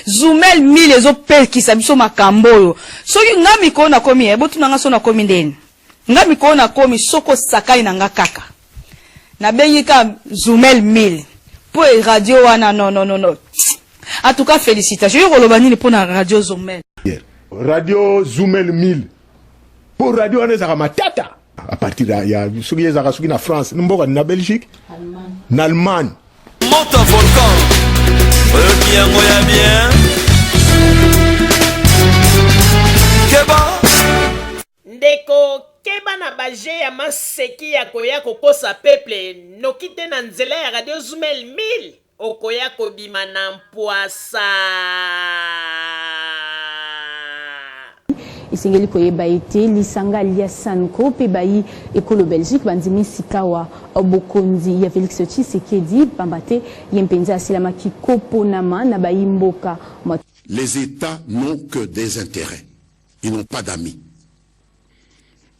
Zumel 1000 ezopekisa biso makambo oyo. Soki nga mikolo nakomi, eh, botuna nga so nakomi ndeni. Nga mikolo nakomi soki osakani na nga kaka. Nabengi ka Zumel 1000. Po e radio wana non non non non. En tout cas félicitations. Yo koloba nini pona radio Zumel? Radio Zumel 1000. Po radio wana ezaka matata. À partir ya soki ezaka soki na France, mboka na Belgique, na Allemagne. Moto volcan oyoki yango ya bien keba. Ndeko keba na ba jeux ya maseki ya koya kokosa peuple noki te na nzela ya radio zumel 1000 okoya kobima na mpwasa. Esengeli koyeba ete lisanga lya Sanco mpe bayi ekolo Belgique bandimi sikawa bokonzi ya Felix Tshisekedi pamba te ye mpenza asilamaki koponama na bayi mboka. Les Etats n'ont que des intérêts, ils n'ont pas d'amis.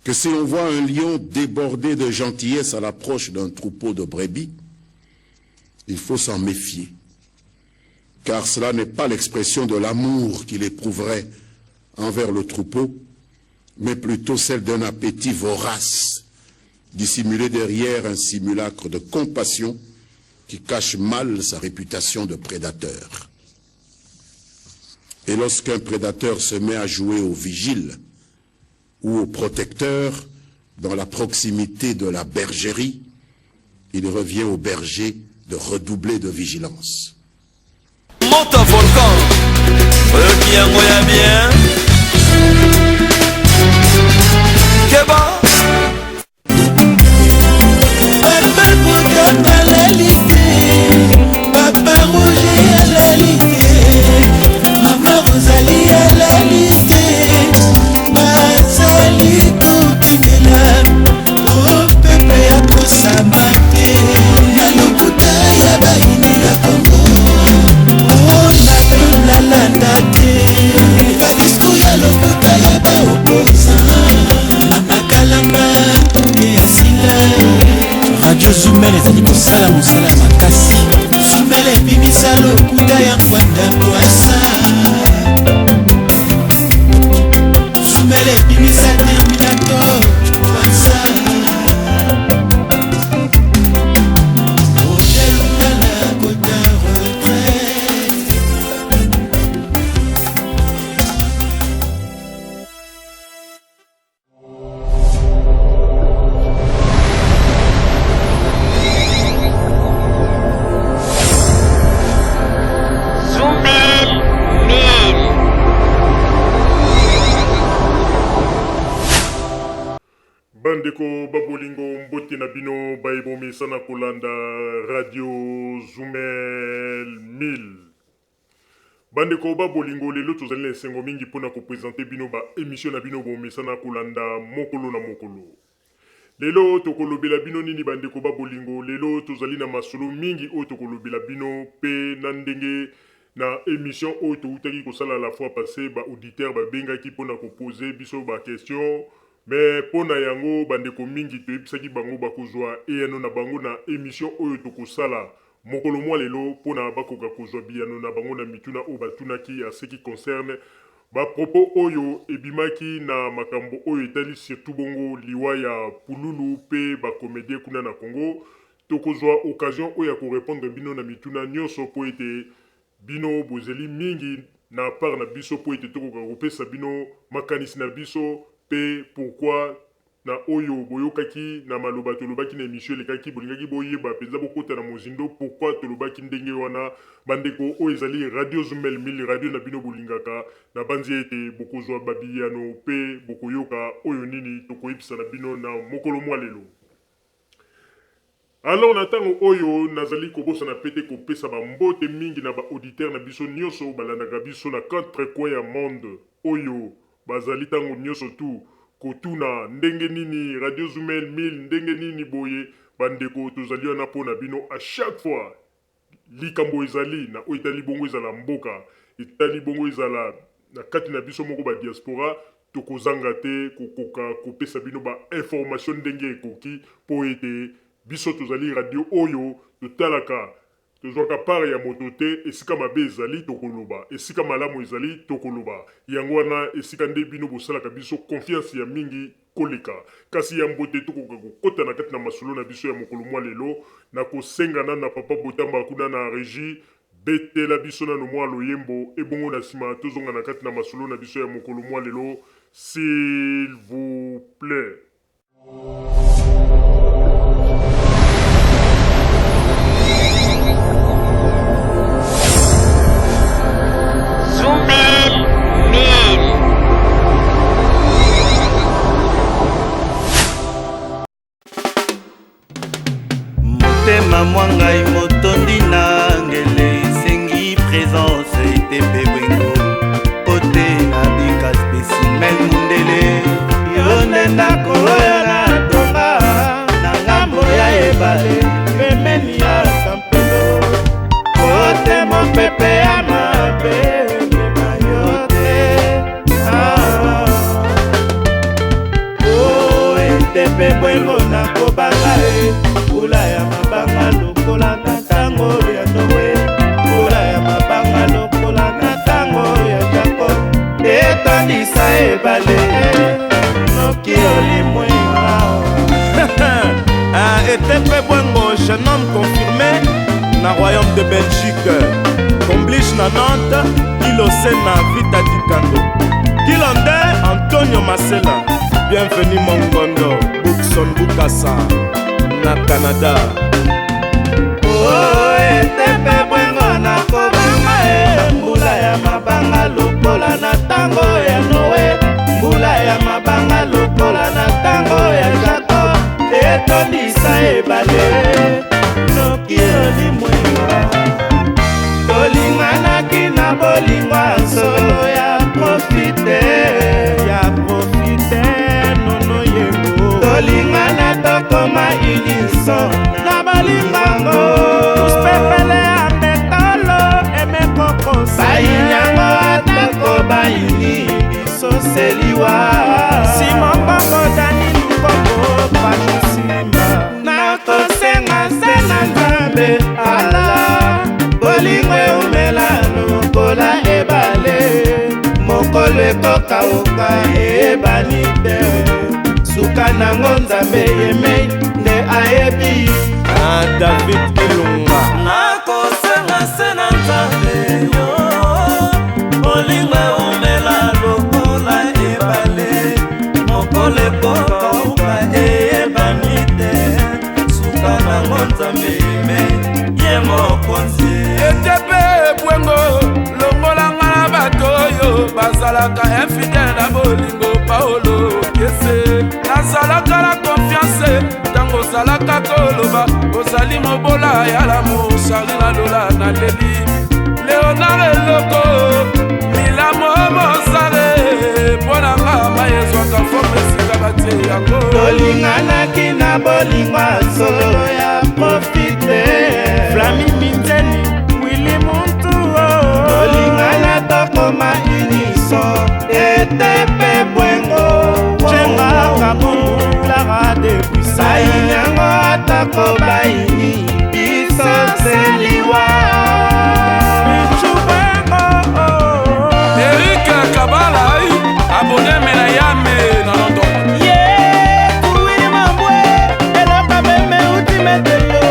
Que si l'on voit un lion déborder de gentillesse à l'approche d'un troupeau de brebis, il faut s'en méfier, car cela n'est pas l'expression de l'amour qu'il éprouverait envers le troupeau, mais plutôt celle d'un appétit vorace, dissimulé derrière un simulacre de compassion qui cache mal sa réputation de prédateur. Et lorsqu'un prédateur se met à jouer au vigile ou au protecteur dans la proximité de la bergerie, il revient au berger de redoubler de vigilance. Moto volcan oyoki yango ya bien keba. Papa Bouddha alali te, Papa Roger alali te, Mama Rosalie alali te, bazali kokengela o pepe ya kosamba te na lokuta ya bayini ya Kongo o na peuple alanda te badiskur ya lokuta ya baoposan. Mama Kalamba ye asila. Radio Zumel ezali kosala mosala ya makasi. Zumel ebimisa lokuta ya Ngbanda Pwasa. Zumel ebimisa Terminator Pwasa. Roger Lungala kota retraite. Zumel 1000. Bandeko ba bolingo mbote na bino baye bomesana kolanda radio Zumel 1000. Bandeko ba bolingo lelo tozali na esengo mingi pona ko presenter bino ba emission na bino bomesana kolanda mokolo na mokolo. Lelo tokolobela bino nini bandeko ba bolingo? Lelo tozali na masolo mingi oyo tokolobela bino pe na ndenge na emission oyo towutaki kosala la fois passee ba auditeurs babengaki pona ko poser biso ba questions mais pona yango bandeko mingi toyebisaki bango bakozua eyano na bango na emission oyo tokosala Mokolo mwa lelo mpo na bakoka kozwa biyano na bango na mituna oyo batunaki en ce qui concerne ba propos oyo ebimaki na makambo oyo etali surtout bongo liwa ya Pululu mpe ba comediens kuna na Congo. Tokozwa occasion oyo ya ko repondre bino na mituna nionso mpo ete bino bozeli mingi na part na biso mpo ete tokoka kopesa bino makanisi na biso mpe pourquoi Na oyo boyokaki na maloba tolobaki na emission elekaki, bolingaki boyeba penza bokota na mozindo pourquoi tolobaki ndenge wana. Bandeko oyo ezali Radio Zumel 1000 radio na bino bolingaka, nabanzi ete bokozua ba biyano pe bokoyoka oyo nini tokoyebisa na bino na mokolo mwa lelo. Alors na tango oyo nazali kobosana pe te kopesa ba mbote mingi na ba auditeurs na biso nionso oyo balandaka biso na quatre coins ya monde oyo bazali tango nionso tout kotuna ndenge nini radio Zumel 1000 ndenge nini boye ba ndeko tozali wana po na bino à chaque fois likambo ezali na oyo etali bongo ezala mboka etali bongo ezala na kati na biso moko ba diaspora Tokozanga te kokoka kopesa bino ba informations ndenge ekoki mpo ete biso tozali radio oyo totalaka Tozwaka part ya moto te, esika mabe ezali tokoloba, esika malamu ezali tokoloba. Yango wana esika nde bino bosalaka biso confiance ya mingi koleka. Kasi yambo te tokoka kokota na kati na masolo na biso ya mokolo mwa lelo, nakosenga nanu na papa Botamba kuna na regie, betela biso nanu mwa loyembo, ebongo na sima tozonga na kati na masolo na biso ya mokolo mwa lelo, s'il vous plait. Zumel 1000. Motema mwa ngai motondi na ngele esengi presence ete mpe bwengo po te nabika spesimen mundele yo nde ndako oyo natonga na ngambo ya ebale pembeni ya sampelo po te mopepe ya mabe emema yo te ah. O ete mpe bwengo nakobanga e mbula ya mabanga lokola na ntango ya Noe, mbula ya mabanga lokola na ntango ya Jacob, etondisa ebale noki olimwenga. Ah, ete mpe bwengo jeune homme confirmé na royaume de Belgique, Combliche na Nantes, Ilose na Vita Dikando, Kilonde Antonio Masela, bienvenue Mongondo, Bookson Bukasa na Canada. O ete mpe bwengo nakobanga e mbula ya mabanga lokola na ntango ya Noe, mbula ya mabanga lokola na ntango ya Jacob, etondisa ebale noki olimwenga. Tolinganaki na bolingo ya solo ya profite ya profite nono yengo, tolingana tokoma unison na bolingango pepele ya metalo emekokosa bayinyango atako bayini biso seliwa. Simon Bongo Dani Lukoko Pacho Simba nakosenga se na Nzambe ala bolingo eumela lokola ebale, mokolo ekokauka eyebani te, suka nango Nzambe yemei nde ayebi. Ah, David Ilunga nakosenga se na Nzambe yo bolingo eumela lokola ebale, mokolo ekokauka eyebani te, suka nango Nzambe yemei ye mokonzi. Ete mpe bwengo longolanga na bato oyo bazalaka infidèle na bolingo. Paolo Kiese nazalaka na confiance ntango ozalaka koloba ozali mobola ya lamour. Charli na lola naleli Leonard Eloko Milamo Mosare mpo na nga mai ezwaka forme esika batie yango. Tolinganaki na bolingo ya solo ya profite Flami Minzeni Willi Muntu tolingana tokoma unison ete mpe bwengo Jenga Kabungu Clara depuis bayinyango atako bayini biso seliwa. Michu Bwengo Eric Kabala abonné mena yame na London. Ye kuwili mambwe eloko meme uti metelo.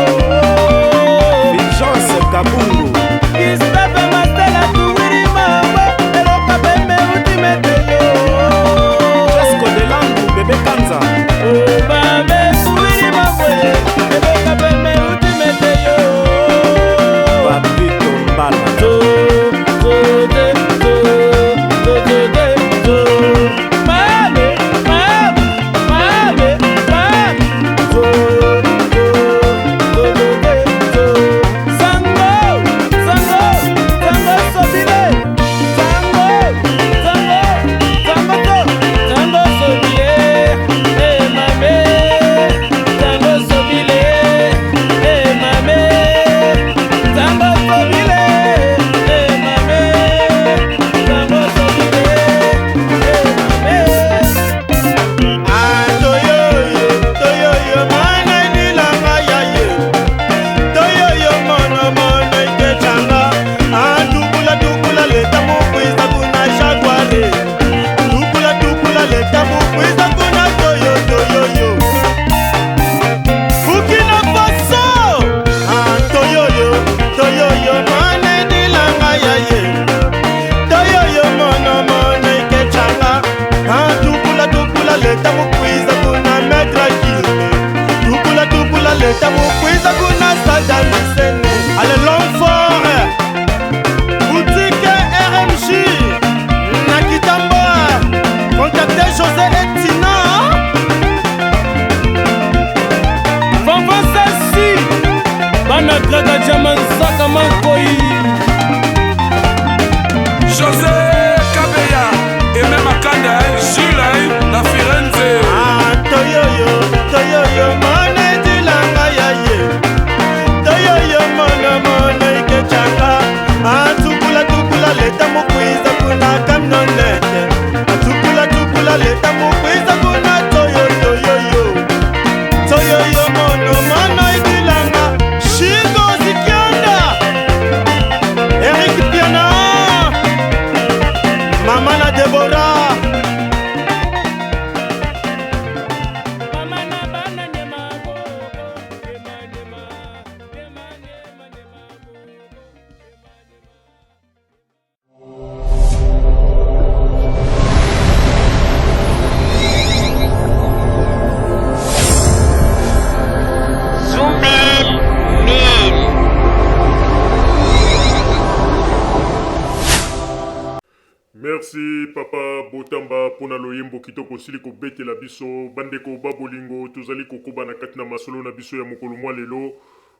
Merci papa Botamba pona loyembo kitoko osili kobetela biso. Bandeko ba bolingo, tozali kokoba na kati na masolo na biso ya mokolo mwa lelo.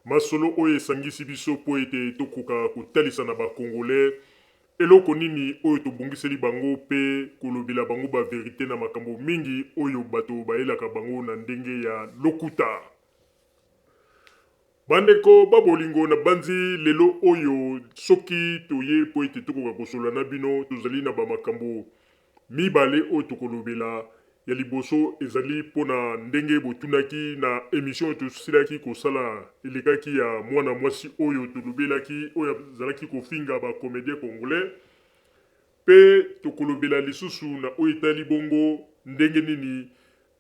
Masolo oyo esangisi biso mpo ete tokoka kotalisa na ba Congolais eloko nini oyo tobongiseli bango mpe kolobela bango ba verite na makambo mingi oyo bato bayelaka bango na ndenge ya lokuta. Bandeko ba bolingo, nabanzi lelo oyo soki toye mpo ete tokoka kosolola na bino, tozali na ba makambo mibale oyo tokolobela. Ya liboso ezali mpo na ndenge botunaki na emission oyo tosilaki kosala elekaki ya mwana mwasi oyo tolobelaki, oyo azalaki kofinga ba comediens congolais. Mpe tokolobela lisusu na oyo etali bongo ndenge nini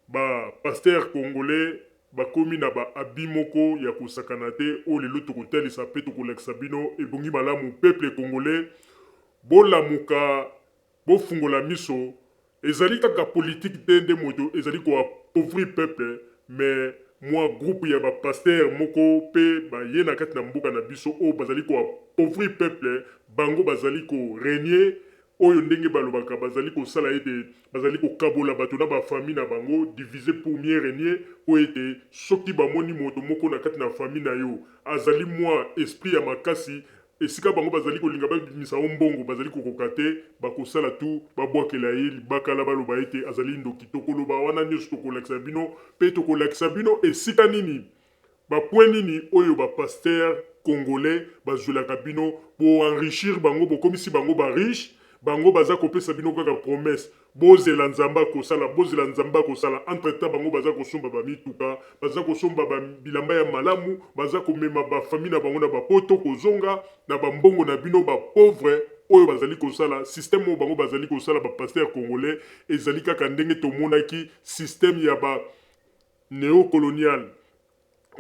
Ba pasteurs congolais bakomi na ba habits moko ya kosakana te oyo lelo tokotalisa pe tokolakisa bino ebongi malamu peuple congolais bolamuka bofungola miso ezali kaka politique te nde moto ezali ko appauvrir peuple mais mua groupe ya ba pasteurs moko pe baye na kati na mboka na biso oyo bazali ko appauvrir peuple bango bazali ko regner Oyo ndenge balobaka bazali kosala ete bazali kokabola bato na ba famille na bango, diviser pour mieux regner, mpo ete soki bamoni moto moko na kati na famille na yo azali mua esprit ya makasi, esika bango bazali kolinga babimisa yo mbongo bazali kokoka te, bakosala tout babwakela ye libakala baloba ete azali ndoki. Tokoloba wana nionso tokolakisa bino mpe tokolakisa bino esika nini Ba points nini oyo ba pasteurs congolais bazuelaka bino bo enrichir bango bokomisi bango ba riches bango baza kopesa bino kaka promesse bozela Nzambe akosala bozela Nzambe akosala entre temps bango baza kosomba ba mituka baza kosomba ba bilamba ya malamu baza komema ba famille na bango na ba poto kozonga na ba mbongo na bino ba pauvres oyo bazali kosala système oyo bango bazali kosala ba pasteurs congolais ezali kaka ndenge tomonaki système ya ba Neo-colonial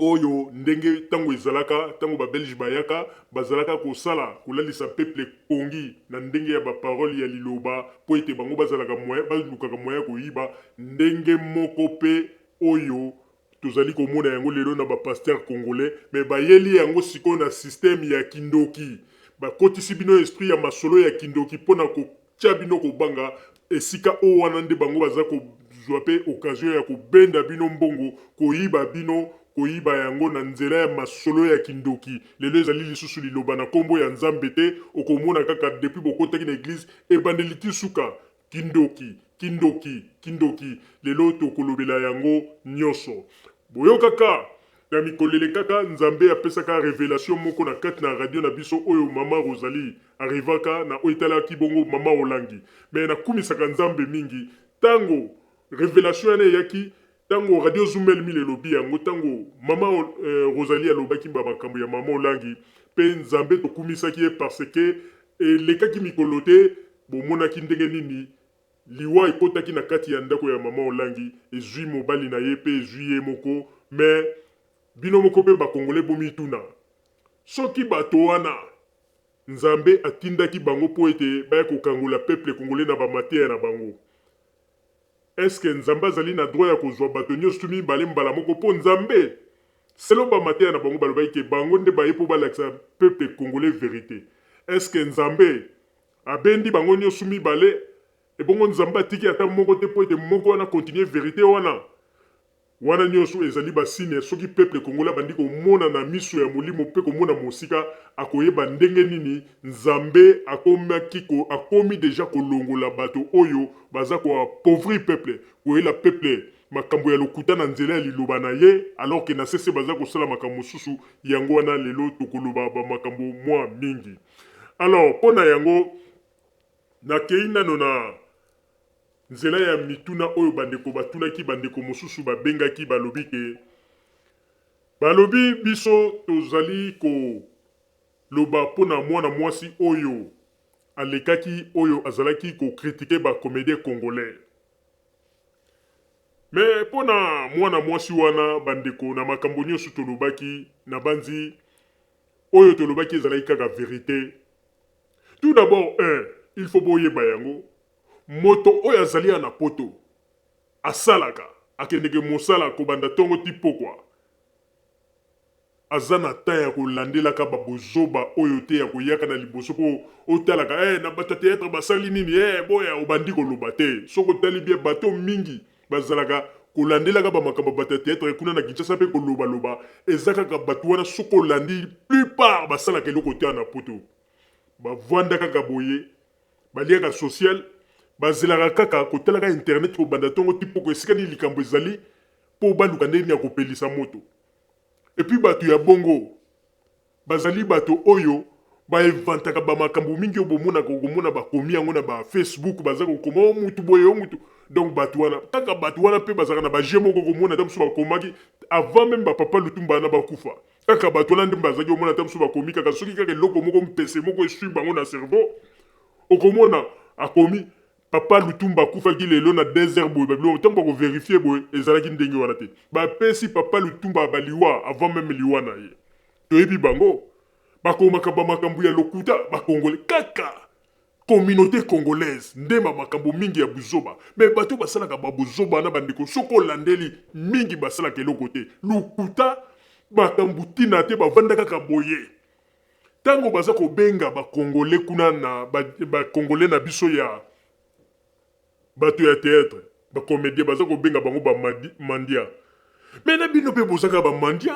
oyo ndenge tango ezalaka tango ba belges bayaka bazalaka kosala kolalisa peuple pongi na ndenge ya ba paroles ya liloba po ete bango bazalaka moyen balukaka moyen ya koyiba ndenge moko pe oyo tozali komona yango lelo na ba pasteurs congolais mais bayeli yango sikoyo na système ya kindoki bakotisi bino esprit ya masolo ya kindoki pona ko tia bino kobanga esika oyo wana nde bango baza kozua pe occasion ya kobenda bino mbongo koyiba bino koyiba yango na nzela ya masolo ya kindoki lelo ezali lisusu liloba na kombo ya nzambe te okomona kaka depuis bokotaki na eglise ebandeli ti suka kindoki kindoki kindoki lelo tokolobela yango nioso boyokaka Na mikolo elekaka, Nzambe apesaka revelation moko na kati na radio na biso oyo mama Rosalie arrivaka na oyo etalaki bongo mama Olangi. Mais nakumisaka Nzambe mingi tango revelation wana eyaki, tango radio Zumel 1000 elobi yango, tango mama Rosalie alobaki ba makambo ya mama Olangi, pe Nzambe tokumisaki ye parce que elekaki mikolo te, bomonaki ndenge nini Liwa ekotaki na kati ya ndako ya maman Olangi, ezui mobali na ye pe ezui ye moko, mais bino moko pe ba congolais bomituna soki bato wana Nzambe atindaki bango po ete baya kokangola peuple congolais na ba mateya na bango, est ce que Nzambe azali na droit ya kozua bato nioso mibale mbala moko po Nzambe selon ba mateya na bango balobaki ke bango nde baye po balakisa peuple congolais verite, est ce que Nzambe Abendi bango nioso mibale, ebongo Nzambe atiki ata moko te po ete moko wana continuer verite wana? Wana nioso ezali ba signe soki peuple congolais abandi komona na miso ya molimo pe komona mosika akoyeba ndenge nini Nzambe akomaki ko akomi dejà kolongola bato oyo baza ko appauvrir peuple, koyela peuple makambo ya lokuta na nzela ya liloba na ye alors que na sese baza kosala makambo mosusu, yango wana lelo tokoloba ba makambo mua mingi. Alors mpo na yango, nakei nano na nzela ya mituna oyo bandeko batunaki, bandeko mosusu babengaki, balobi ke, balobi biso tozali koloba mpo na mwana mwasi oyo alekaki, oyo azalaki ko critiquer ba comediens congolais. Mais mpo na mwana mwasi wana, bandeko, na makambo nionso tolobaki, nabanzi Oyo tolobaki ezalaki kaka verite. Tout d'abord un, il faut boyeba yango, moto oyo azali awa na poto, asalaka, akendeke mosala kobanda tongo ti pokwa. aza na temps ya kolandelaka ba bozoba oyo te ya koyaka na liboso po otalaka eh na bato ya theatre basali nini eh boya obandi koloba te. Soki otali bien bato mingi bazalaka kolandelaka ba makambo ya bato ya theatre kuna na Kinshasa pe koloba loba eza kaka bato wana soki olandi plupart basalaka eloko te awa na poto. Bavanda kaka boye baliaka social bazelaka kaka kotalaka internet kobanda tongo ti pokwa esika nini likambo ezali po baluka ndenge nini ya kopelisa moto. Et puis batu ya bongo bazali bato oyo ba inventaka ba makambo mingi oyo bomonaka okomona bakomi yango na ba Facebook baza kokoma o mutu boye o mutu donc bato wana kaka bato wana mpe bazalaka na ba jeu moko okomona ata mosusu bakomaki avant meme ba papa Lutumba wana bakufa kaka bato wana nde bazalaki omona ata mosusu bakomi kaka soki kaka eloko moko mpese moko esui bango na cerveau okomona akomi Papa Lutumba akufaki lelo na deux heures boye ba biloko tango bako verifier boye ezalaki ndenge wana te. Ba pesi papa Lutumba ba liwa avant meme liwa na ye. Toyebi bango. Bakomaka ba makambo ya lokuta ba congolais kaka communaute congolaise nde ba makambo mingi ya buzoba mais bato basalaka ba buzoba na ba ndeko soki olandeli mingi basalaka eloko te lokuta makambo tina te bavanda kaka boye. Tango baza kobenga ba congolais kuna na ba congolais na biso ya bato ya theatre ba comedien baza kobenga bango ba mandia mais na bino pe boza kaka ba mandia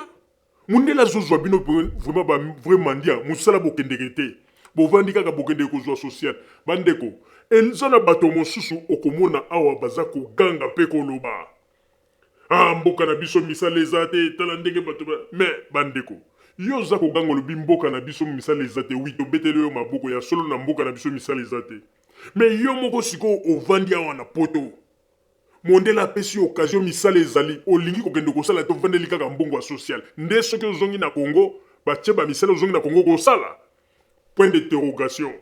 mundele azozwa bino vraiment ba vrai mandia mosala bokendeke te bovandi kaka bokendeke kozwa social bandeko eza na bato mosusu okomona awa baza koganga pe koloba Ah mboka na biso misala eza te tala ndenge bato ba mais ba ndeko yo oza koganga olobi mboka na biso misala eza te oui tobeteli yo maboko ya solo na mboka na biso misala eza te mais yo moko sikoyo ovandi awa na poto mondele apesi yo occasion misala ezali olingi kokende kosala te ovandeli kaka mbongo ya social nde soki ozongi na Congo batie ba misala ozongi na Congo okosala? Point d'interrogation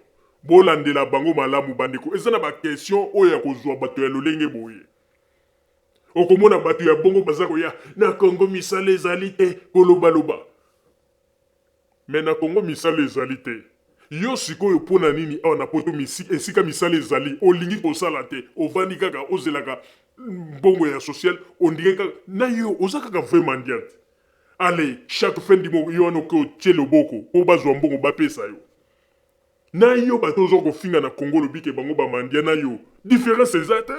bolandela bango malamu bandeko eza na ba question oyo ya kozua bato ya lolenge boye. Okomona bato ya bongo baza koya na Congo misala ezali te koloba loba mais na Congo misala ezali te yo sikoyo pona nini awa na poto esika misala ezali olingi kosala te ovandi kaka ozelaka mbongo ya social ondire kaka na yo oza kaka vrai mendiant allez chaque fin du mois yo wana oke otie loboko po bazwa mbongo bapesa yo na yo bato oza kofinga na Congo olobi ke bango ba mendiant na yo difference eza te.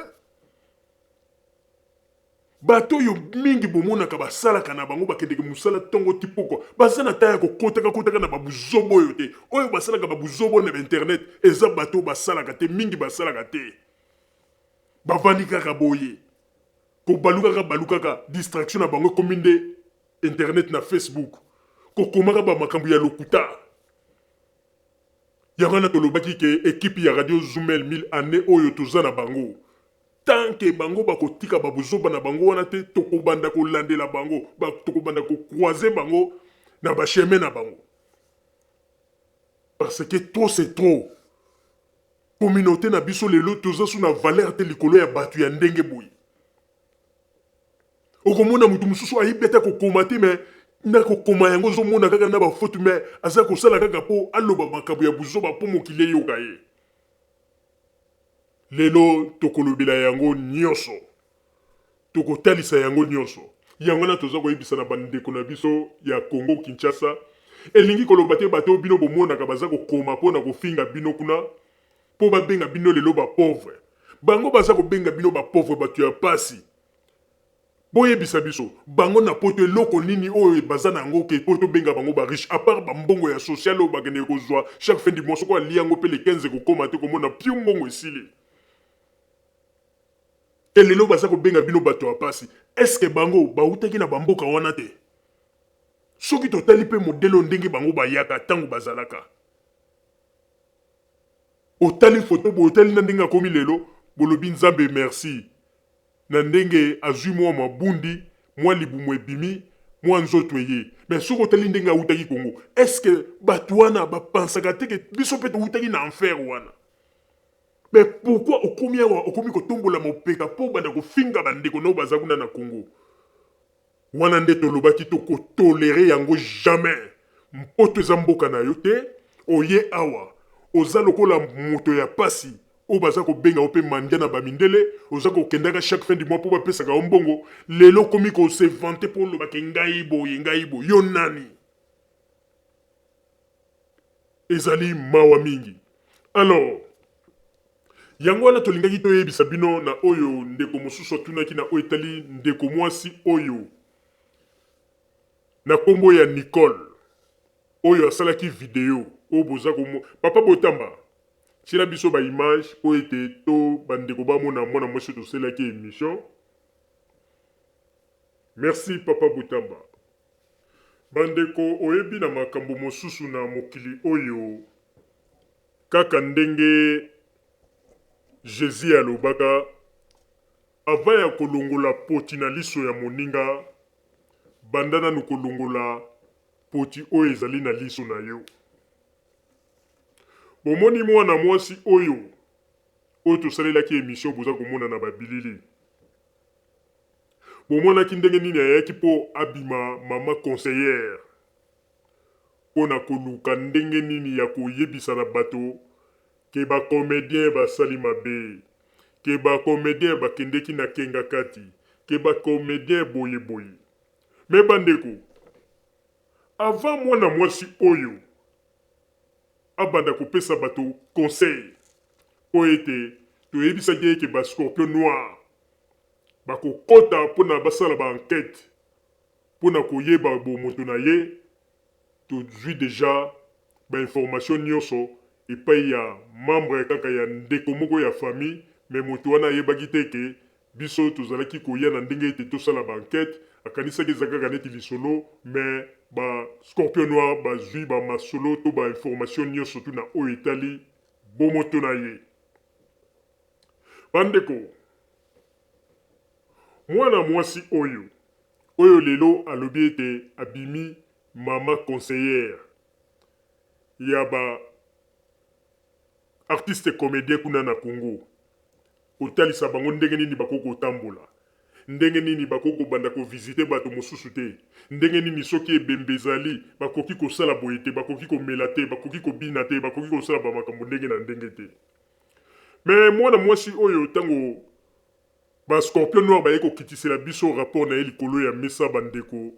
Bato oyo mingi bomonaka basalaka na bango bakendeke mosala tongo ti pokwa baza na temps ya kokotaka kotaka na ba buzoba oyo te. Oyo basalaka ba buzoba oyo na ba internet eza bato oyo basalaka te, mingi basalaka te. Bavandi kaka boye kobalukaka balukaka, distraction na bango ekomi nde internet na Facebook, kokomaka ba makambo ya lokuta. Yango wana tolobaki ke equipe ya radio Zumel 1000 annee oyo toza na bango. Tant que bango bakotika ba buzoba na bango wana te, tokobanda kolandela bango, ba, tokobanda ko croiser bango na ba chemin na bango. Parce que trop c'est trop. Communauté na biso lelo toza su na valeur te likolo ya batu ya ndenge boye. Okomona mutu mosusu ayebi ata kokoma te mais na kokoma yango ozomona kaka na ba faute mais aza kosala kaka po aloba makambo ya buzoba po mokili eyoka ye. Lelo tokolobela yango nioso. Tokotalisa yango nioso. Yango wana toza koyebisa na ba ndeko na biso ya Congo Kinshasa, elingi koloba te bato oyo bino bomonaka baza kokoma po na kofinga bino kuna po babenga bino lelo ba pauvres. Bango baza kobenga bino ba pauvres batu ya pasi. Boyebisa biso, bango na poto eloko nini oyo baza na yango ke po tobenga bango ba riche? A part ba mbongo ya social oyo bakendeke kozua chaque fin du mois, soki alie yango pe le 15 ekokoma te okomona piu mbongo esili. Et lelo baza kobenga bino bato ya pasi, est ce que bango bawutaki na ba mboka wana te? Soki totali pe modèle oyo ndenge bango bayaka tango bazalaka, otali photo boye otali na ndenge akomi lelo, bolobi Nzambe merci. Na ndenge azui mua mabundi, mua libumu ebimi, mua nzoto eye. Mais soki otali ndenge awutaki Congo, est ce que batu wana ba pensaka te que biso pe towutaki na enfer wana? Mais pourquoi okomi awa okomi kotombola mopeka po obanda kofinga ba ndeko nayo baza kuna na Congo? Wana nde tolobaki toko tolerer yango jamais. Mpoto eza mboka na yo te, oye awa oza lokola moto ya pasi oyo baza kobenga yo pe mandia na ba mindele, oza kokendaka chaque fin du mois po bapesaka yo mbongo, lelo okomi ko se vanter po oloba ke ngai boye ngai boye, yo nani? Ezali mawa mingi. Alors, yango wana tolingaki toyebisa bino na oyo ndeko mosusu atunaki na oyo etali ndeko mwasi oyo na kombo ya Nicole oyo asalaki video oyo boza komo papa Botamba tiela biso ba image po ete to bandeko bamona mwana mwasi oyo tosalelaki emission. Merci papa Botamba. Bandeko oyebi na makambo mosusu na mokili oyo kaka ndenge Jesus alobaka avant ya kolongola poti na liso ya moninga banda nanu kolongola poti oyo ezali na liso na yo. Bomoni mwana mwasi oyo oyo tosalelaki emission boza komona na ba bilili. Bomonaki ndenge nini ayaki mpo abima mama conseillère mpo na koluka ndenge nini ya koyebisa na bato ke ba comediens basali mabe, ke ba comediens bakendeki na kengakati, ke ba comediens boye boye. Mais bandeko, avant mwana mwasi oyo abanda kopesa bato conseil mpo ete toyebisaki ye ke ba scorpions noirs bakokota mpo na basala ba enquete mpo na koyeba bomoto na ye, tozui dejà ba informations nionso epayi ya membre kaka ya ndeko moko ya famille, mais moto wana ayebaki te ke biso tozalaki koya na ndenge ete tosala ba enquete, akanisaki eza kaka neti lisolo, mais ba scorpions noirs bazui ba masolo to ba informations nionso tout na oyo etali bomoto na ye. Bandeko, mwana mwasi oyo, oyo lelo alobi ete abimi mama conseillère ya ba artistes comediens kuna na Congo, kotalisa bango ndenge nini bakoki kotambola, ndenge nini bakoki kobanda ko visiter bato mosusu te, ndenge nini soki ebembe ezali bakoki kosala boye te, bakoki komela te, bakoki kobina te, bakoki kosala ba makambo ndenge na ndenge te. Mais mwana mwasi oyo tango ba scorpion noir baye kokitisela biso rapport na ye likolo ya mesa ba ndeko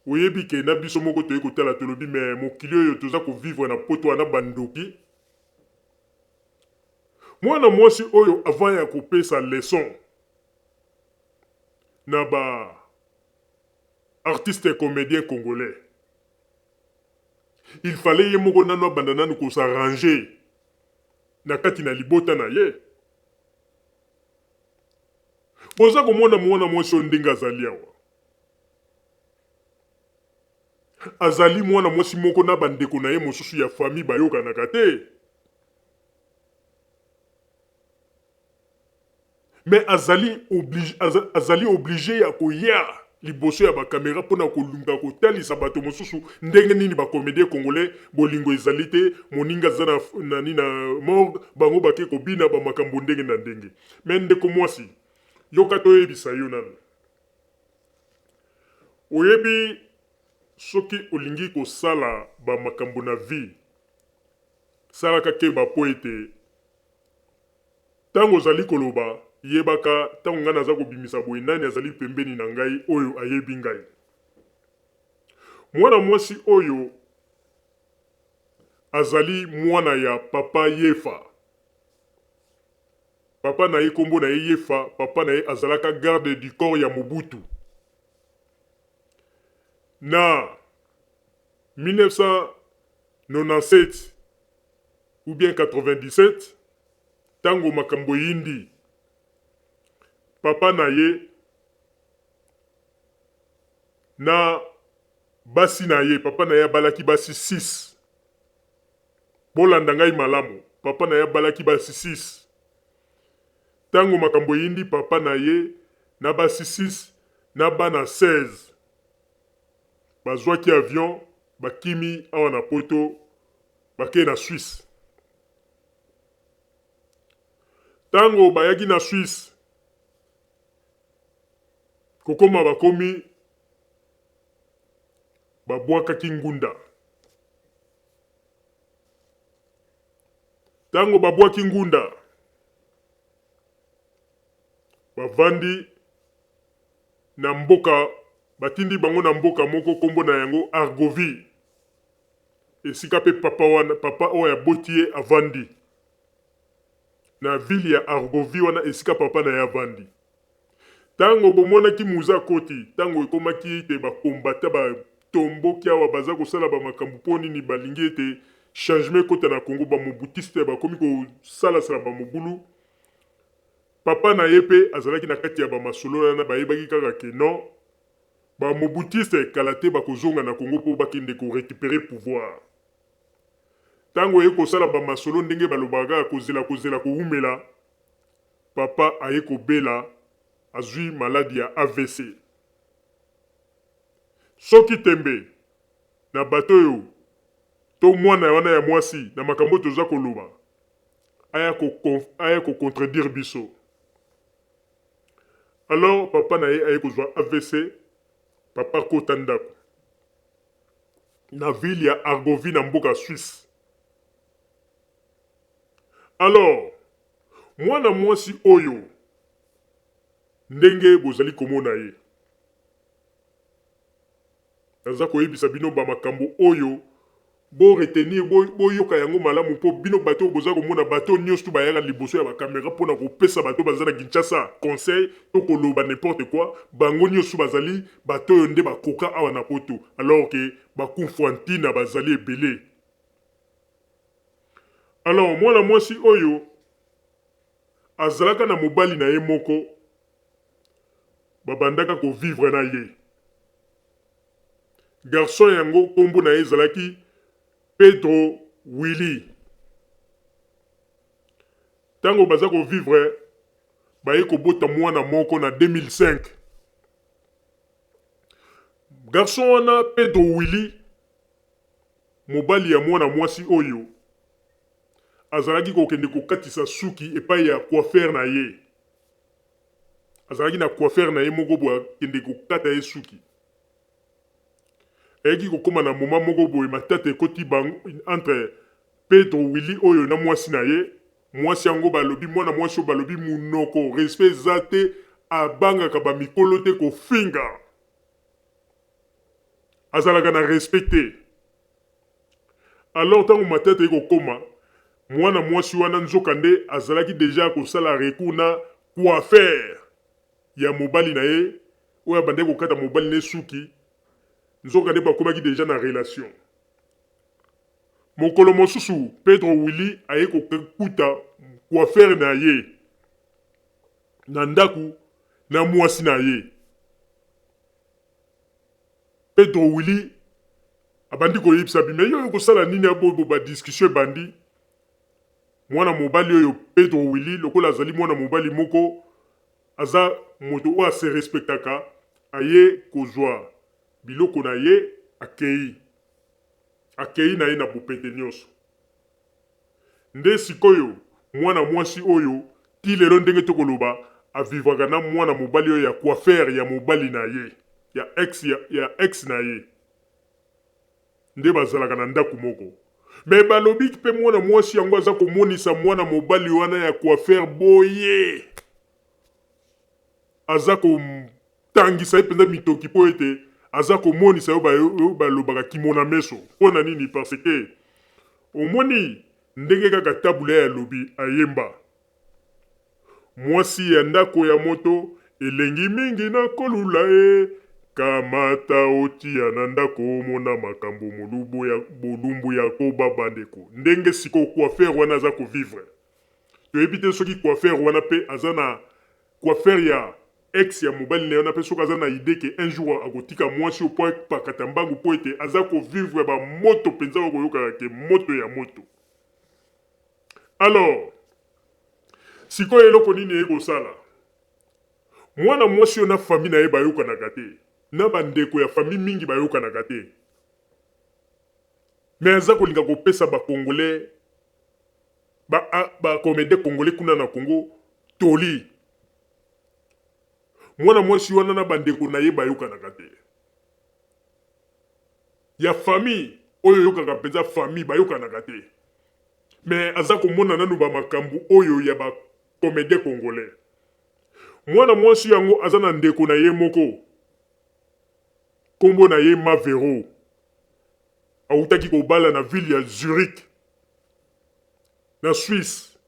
oyebi ke na biso moko toye kotala tolobi mais mokili oyo toza ko vivre na poto wana ba ndoki. Mwana mwasi oyo avant ya kopesa leçon na ba artistes comediens congolais Il fallait ye moko nanu abanda nanu ko s'arranger na kati na libota na ye. Boza komona muana mwasi oyo ndenge azali awa. Azali muana mwasi moko na ba ndeko na ye mosusu ya famille bayokanaka te. Mais azali oblige, azali oblige ya koya liboso ya ba camera pona koluka kotalisa bato mosusu ndenge nini ba comediens congolais bolingo ezali te, moninga aza na nani na morgue bango bake kobina ba makambo ndenge na ndenge. Mais ndeko mwasi yoka toyebisa yo nanu, oyebi soki olingi kosala ba makambo na vie salaka keba po ete Tango ozali koloba, yebaka, tango ngai naza kobimisa boye, nani azali pembeni na ngai oyo ayebi ngai? Mwana mwasi oyo azali mwana ya papa Yefa. Papa na ye kombo na ye Yefa, papa na ye azalaka garde du corps ya Mobutu. Na 1997 ou bien 97, tango makambo eyindi, papa na ye na basi na ye, papa na ye abalaki basi 6. Bolanda ngai malamu, papa na ye abalaki basi 6. Tango makambo eyindi, papa na ye na basi 6 na bana 16 bazwaki avion bakimi awa na poto bakei na Suisse. Tango bayaki na Suisse, kokoma bakomi, babwakaki ngunda. Tango babwaki ngunda, bavandi na mboka, batindi bango na mboka moko kombo na yango Argovie. esika mpe papa wana, papa oyo aboti ye avandi. Na ville ya Argovie wana esika papa na ye avandi. Tango bomonaki Muze akoti, tango ekomaki ete ba combattants ba tomboki awa baza kosala ba makambo po nini balingi ete changement ekota na Congo, ba mobutistes bakomi kosala sala ba mobulu, papa na ye pe azalaki na kati ya ba masolo wana, bayebaki kaka que non ba mobutistes kala te bakozonga na Congo po bakende ko recuperer pouvoir. Tango eye kosala ba masolo ndenge balobaka kaka kozela kozela kowumela, Papa aye kobela azui maladi ya avc. Soki tembe na bato oyo to mwana wana ya mwasi na makambo oyo toza koloba aya ko aya ko contredire biso. Alors papa na ye aye kozua avc, papa akota ndaku na ville ya Argovie na mboka Suisse. Alors mwana mwasi oyo ndenge bozali komona ye, naza koyebisa bino ba makambo oyo bo retenir, bo boyoka yango malamu mpo bino bato oyo boza komona bato oyo nionso bayaka liboso ya ba camera mpo na kopesa bato baza na Kinshasa conseil to koloba n'importe quoi, bango nionso bazali bato oyo nde bakoka awa na poto alors que ba kumfuantina bazali ebele. Alors mwana mwasi oyo azalaka na mobali na ye moko babandaka ko vivre na ye. Garçon yango kombo na ye ezalaki Pedro Willy. Tango baza ko vivre baye kobota mwana moko na 2005. Garçon wana Pedro Willy Mobali ya mwana mwasi oyo azalaki kokende kokatisa suki epai ya coiffeur na ye. Azalaki na coiffeur na ye moko boye akende kokata ye suki. Ayaki kokoma na moment moko boye matata ekoti bango entre Pedro Willy oyo na mwasi na ye. Mwasi yango balobi mwana mwasi oyo balobi munoko respect eza te abangaka ba mikolo te kofinga. Azalaka na respect te. Alors tango matata eye kokoma, mwana mwasi wana nzoka nde azalaki dejà kosala recours na coiffeur ya mobali na ye oyo abandaki kokata mobali na ye suki, nzoka nde bakomaki dejà na relation. Mokolo mosusu Pedro Willy aye kokuta coiffeur na ye na ndaku na mwasi na ye. Pedro Willy abandi koyebisa bi mais yo oyo kosala nini abobo ba discussion ebandi mwana mobali oyo Pedro Willy lokola azali mwana mobali moko aza moto oyo ase respectaka aye kozwa biloko na ye akei akei na ye na bopete nyonso Nde sikoyo mwana mwasi oyo ti lelo ndenge to koloba a vivraka na mwana mobali oyo ya coiffeur ya mobali na ye ya ex ya ex na ye nde bazalaka na ndaku moko mais balobi pe mwana mwasi yango aza komonisa mwana mobali wana ya coiffeur boye aza ko tangisa ye penza mitoki po ete aza komonisa yo oyo balobaka kimona meso. Po na nini? Parce que omoni ndenge kaka Tabu Ley alobi ayemba Mwasi ya ndako ya moto elengi mingi na kolula e Kamata otia na ndako omona makambo molubu ya bolumbu ya koba bandeko. Ndenge sikoyo coiffeur wana aza ko vivre toyebi te soki coiffeur wana pe aza na Coiffeur ya ex ya mobali naye wana pe soki aza na idee que un jour akotika mwasi oyo po apakata mbangu po ete aza ko vivre ba moto penza oyo koyokaka que moto ya moto. Alors sikoyo eloko nini eye kosala? Mwana mwasi oyo na famille naye bayokanaka te, na ba ndeko ya famille mingi bayokanaka te. Mais aza kolinga kopesa ba congolais ba ba comediens congolais kuna na Congo toli. Mwana mwasi wana na ba ndeko na ye bayokanaka te. Ya famille oyo oyokaka penza famille bayokanaka te. Mais aza komona nanu ba makambu oyo ya ba comediens congolais. Mwana mwasi yango aza na ndeko na ye moko kombo na ye Ma Vero. Awutaki kobala na ville ya Zurich na Suisse.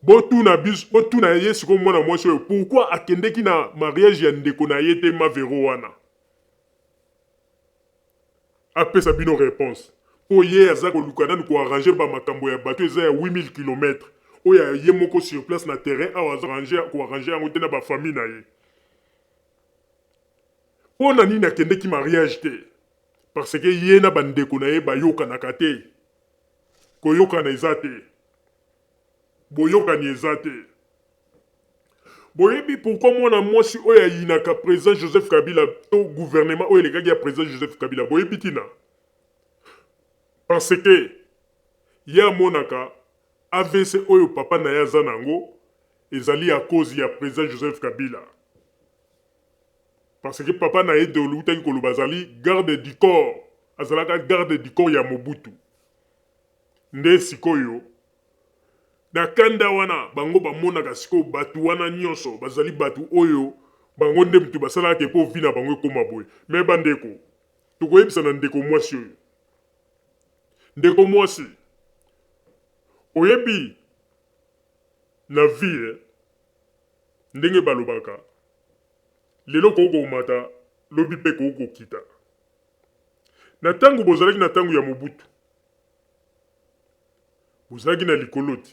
Botuna biso, botuna ye sikoyo mwana mwasi oyo pourquoi akendeki na mariage ya ndeko na ye te Mavero wana? Apesa bino reponse. Po ye aza koluka nanu ko arranger ba makambo ya bato eza ya 8000 kilomètres oyo ya ye moko sur place na terrain awa azo arranger ko arranger yango te na ba famille na ye. Pona nini akendeki mariage te? Parce que ye na ba ndeko na ye bayokanaka te. Koyokana eza te. Boyokani eza te. Boyebi pourquoi mwana mwasi oyo ayinaka president Joseph Kabila to gouvernement oyo elekaki ya president Joseph Kabila boyebi tina? Parce que ye amonaka avc oyo papa na ye aza na yango ezali à cause ya president Joseph Kabila. Parce que papa na ye tolutaki koloba azali garde du corps, azalaka garde du corps ya Mobutu. Nde sikoyo na kanda wana bango bamonaka sikoyo batu wana nionso bazali batu oyo bango nde mutu basalaka ke po vie na bango ekoma boye. Mais ba ndeko tokoyebisa na ndeko muasi oyo, ndeko muasi oyebi na vie ndenge balobaka lelo okoki komata lobi pe ekoki kokita. Na tango bozalaki na tango ya Mobutu bozalaki na likolo te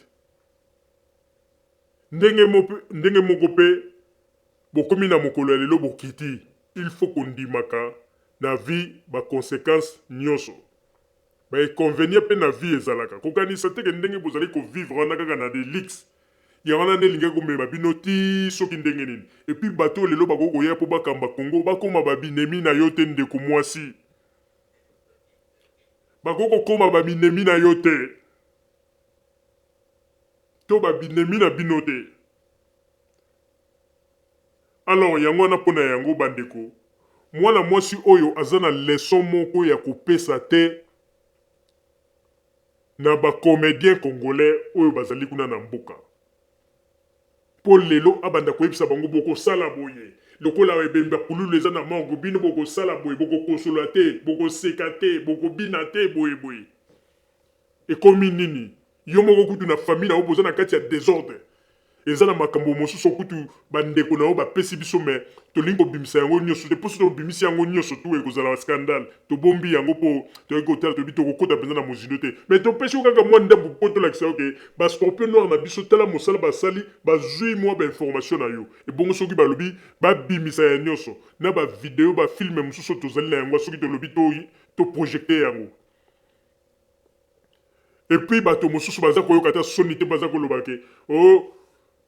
ndenge ndenge moko pe bokomi na mokolo ya lelo bokiti il faut kondimaka na vie ba consequences nioso ba inconvenients pe na vie ezalaka kokanisa te ke ndenge bozalaki ko vivre wana kaka na de luxe yango wana nde elingaki komema bino ti soki ndenge nini et puis bato oyo lelo bakoki koya po bakamba Congo bakoma ba binemi na yo te ndeko mwasi bakoki kokoma ba binemi na yo te to ba binemi na bino te alors yango wana pona yango bandeko mwana mwasi oyo aza na leçon moko ya kopesa te na ba comediens congolais oyo bazali kuna na mboka po lelo abanda koyebisa bango bokosala boye lokola ebembe ya pululu eza na morgue bino bokosala boye bokokosolola te bokoseka te bokobina te boye boye ekomi nini yo moko kutu na famille na yo boza na kati ya desordre Eza na makambo mosusu oyo kutu ba ndeko na yo ba pesi biso mais tolingi kobimisa yango nioso te po soki tobimisi yango nioso tout ekozala scandale. Tobombi yango po toyaki kotala toyebi tokokota penza na mozindo te mais topesi yo kaka mua ndambu po tolakisa yo ke ba scorpion noir na biso tala mosala basali bazui mua ba information na yo. Ebongo soki balobi babimisa ya nioso na ba video ba film mosusu oyo tozali na yango soki tolobi to to projecter yango. Et puis bato mosusu baza koyoka ata soni te baza koloba ke oh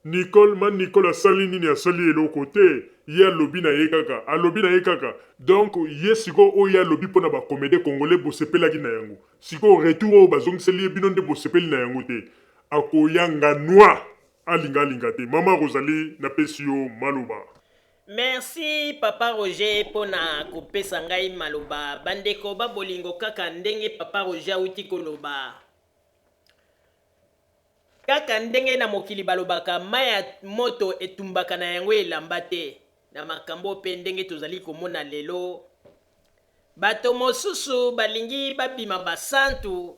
Nicole ma Nicole asali nini asali eloko te ye alobi na ye kaka alobi na ye kaka donc ye sikoyo oyo ye alobi pona ba comedien congolais bosepelaki na yango sikoyo retour oyo bazongiseli ye bino nde bosepeli na yango te akoyanga noix alinga alinga te mama Rosalie napesi yo maloba. Merci papa Roger pona kopesa ngai maloba. Bandeko ba bolingo kaka ndenge papa Roger awuti koloba. Kaka ndenge na mokili balobaka mayi ya moto etumbaka na yango elamba te. Na makambo pe ndenge tozali komona lelo bato mosusu balingi babima basantu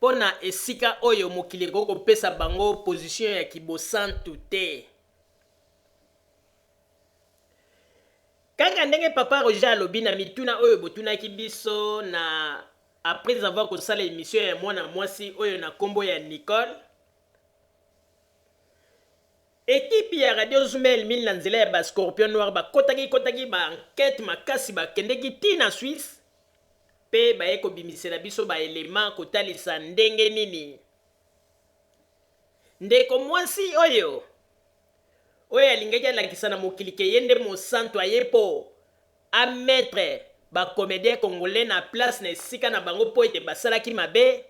pona esika oyo mokili ekoki kopesa bango position ya kibosantu te. Kaka ndenge papa Roger alobi na mituna oyo botunaki biso na après avoir kosala emission ya mwana mwasi oyo na kombo ya Nicole, equipe ya Radio Zumel 1000 na nzela ya ba Scorpion Noir bakotaki kotaki ba enquete makasi bakendeki ti na Suisse pe baye kobimisela biso ba elements kotalisa ndenge nini Ndeko mwasi oyo, oyo alingaki alakisa na mokili ke ye nde mosantu aye po a mettre ba comediens congolais na place na esika na bango po ete basalaki mabe,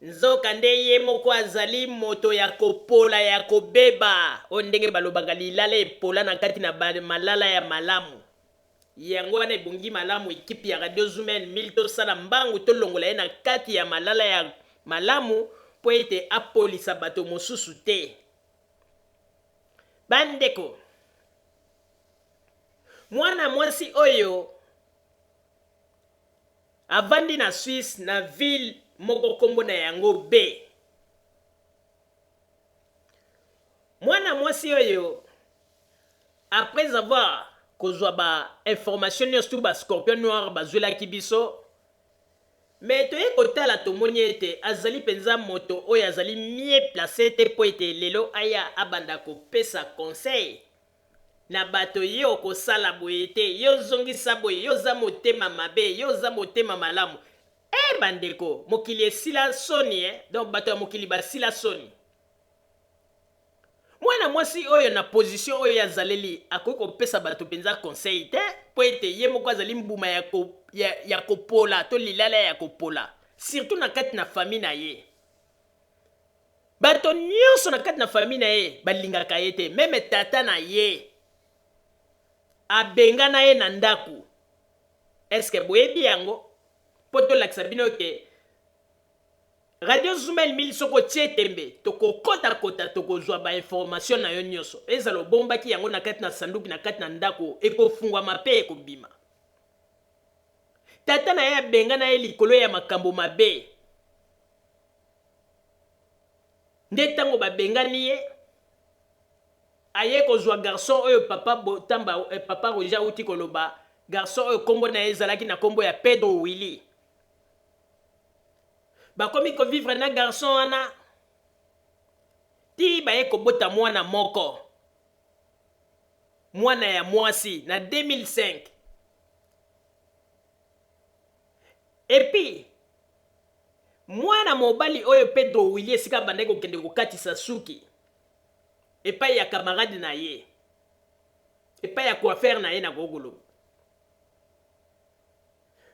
nzoka nde ye moko azali moto ya kopola ya kobeba, oyo ndenge balobaka lilala epola na kati na ba malala ya malamu. Yango wana ebongi malamu equipe ya Radio Zoom 1000 tosala mbangu tolongola ye na kati ya malala ya malamu mpo ete apolisa bato mosusu te. Bandeko, mwana mwasi oyo. Avandi na Suisse na ville moko kombo na yango B. Mwana mwasi oyo après avoir kozwa ba informations nionso tout ba scorpion noir bazwelaki biso mais toye kotala tomoni ete azali penza moto oyo azali mieux place te mpo ete lelo aya abanda kopesa conseil na bato yo okosala boye te yo zongisa boye yo oza motema mabe yo oza motema malamu eh bandeko mokili esila soni eh donc bato ya mokili basila soni mwana mwasi oyo na position oyo ye azaleli akoki kopesa bato mpenza conseil te mpo ete ye moko azali mbuma ya, ko, ya, ya kopola to lilala ya kopola surtout na kati na famille na ye Bato nionso na kati na famille na ye balingaka ye te meme tata na ye abengana ye na ndaku est ce que boyebi yango po tolakisa bino ke radio zumel 1000 soki otie tembe tokokota kota tokozwa ba information na yo nionso ezala obombaki yango na kati na sanduki na kati na ndako ekofungwama pe ekobima tata na ye abengana ye likolo ya makambo mabe Nde tango babengani ye, aye kozua garçon oyo papa Botamba, eh, papa Roger awuti koloba, garçon oyo kombo na ye ezalaki na kombo ya Pedro Willy. Bakomi ko vivre na garçon wana tii baye kobota mwana moko, mwana ya mwasi na 2005. Et puis Mwana mobali oyo Pedro Willy esika abandaki kokende kokatisa suki epai ya camarade na ye, epai ya coiffeur na ye nakoki koloba.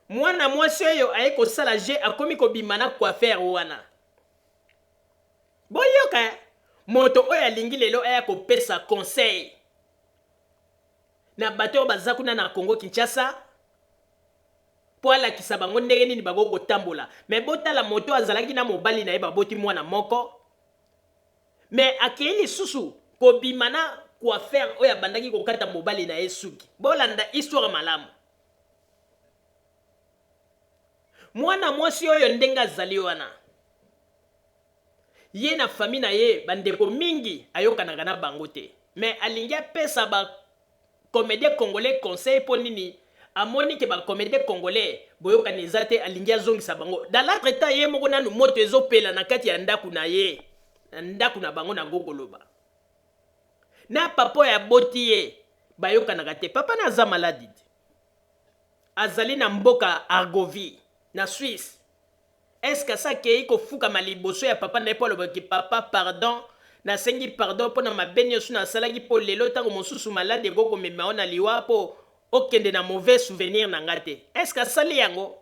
Mwana mwasi oyo aye kosala jeu akomi kobima na coiffeur wana. Boyoka eh? Moto oyo alingi lelo aya kopesa conseil na bato oyo baza kuna na Congo Kinshasa mpo alakisa bango ndenge nini bakoki kotambola. Mais botala moto azalaki na mobali na ye baboti mwana moko, mais akei lisusu kobima na coiffeur oyo abandaki kokata mobali na ye suki. Bolanda histoire malamu. Mwana mwasi oyo ndenge azali wana, ye na famille na ye bandeko mingi ayokanaka na bango te, mais alingi apesa ba comedien congolais conseil po nini amoni ke ba comedien congolais boyokani eza te alingi azongisa bango dans l'entre temps ye moko nanu moto ezopela na kati ya ndaku na ye na ndaku na bango na gokoloba na papa oyo aboti ye bayokanaka te papa na aza maladi te azali na mboka Argovie na Suisse Est ce que asi akeyi kofukama liboso ya papa na ye mpo alobaki papa pardon nasengi pardon mpo na mabe nioso nasalaki mpo lelo tango mosusu malade ekoki komema yo na liwa mpo okende na mauvais souvenir na nga te est ce que asali yango?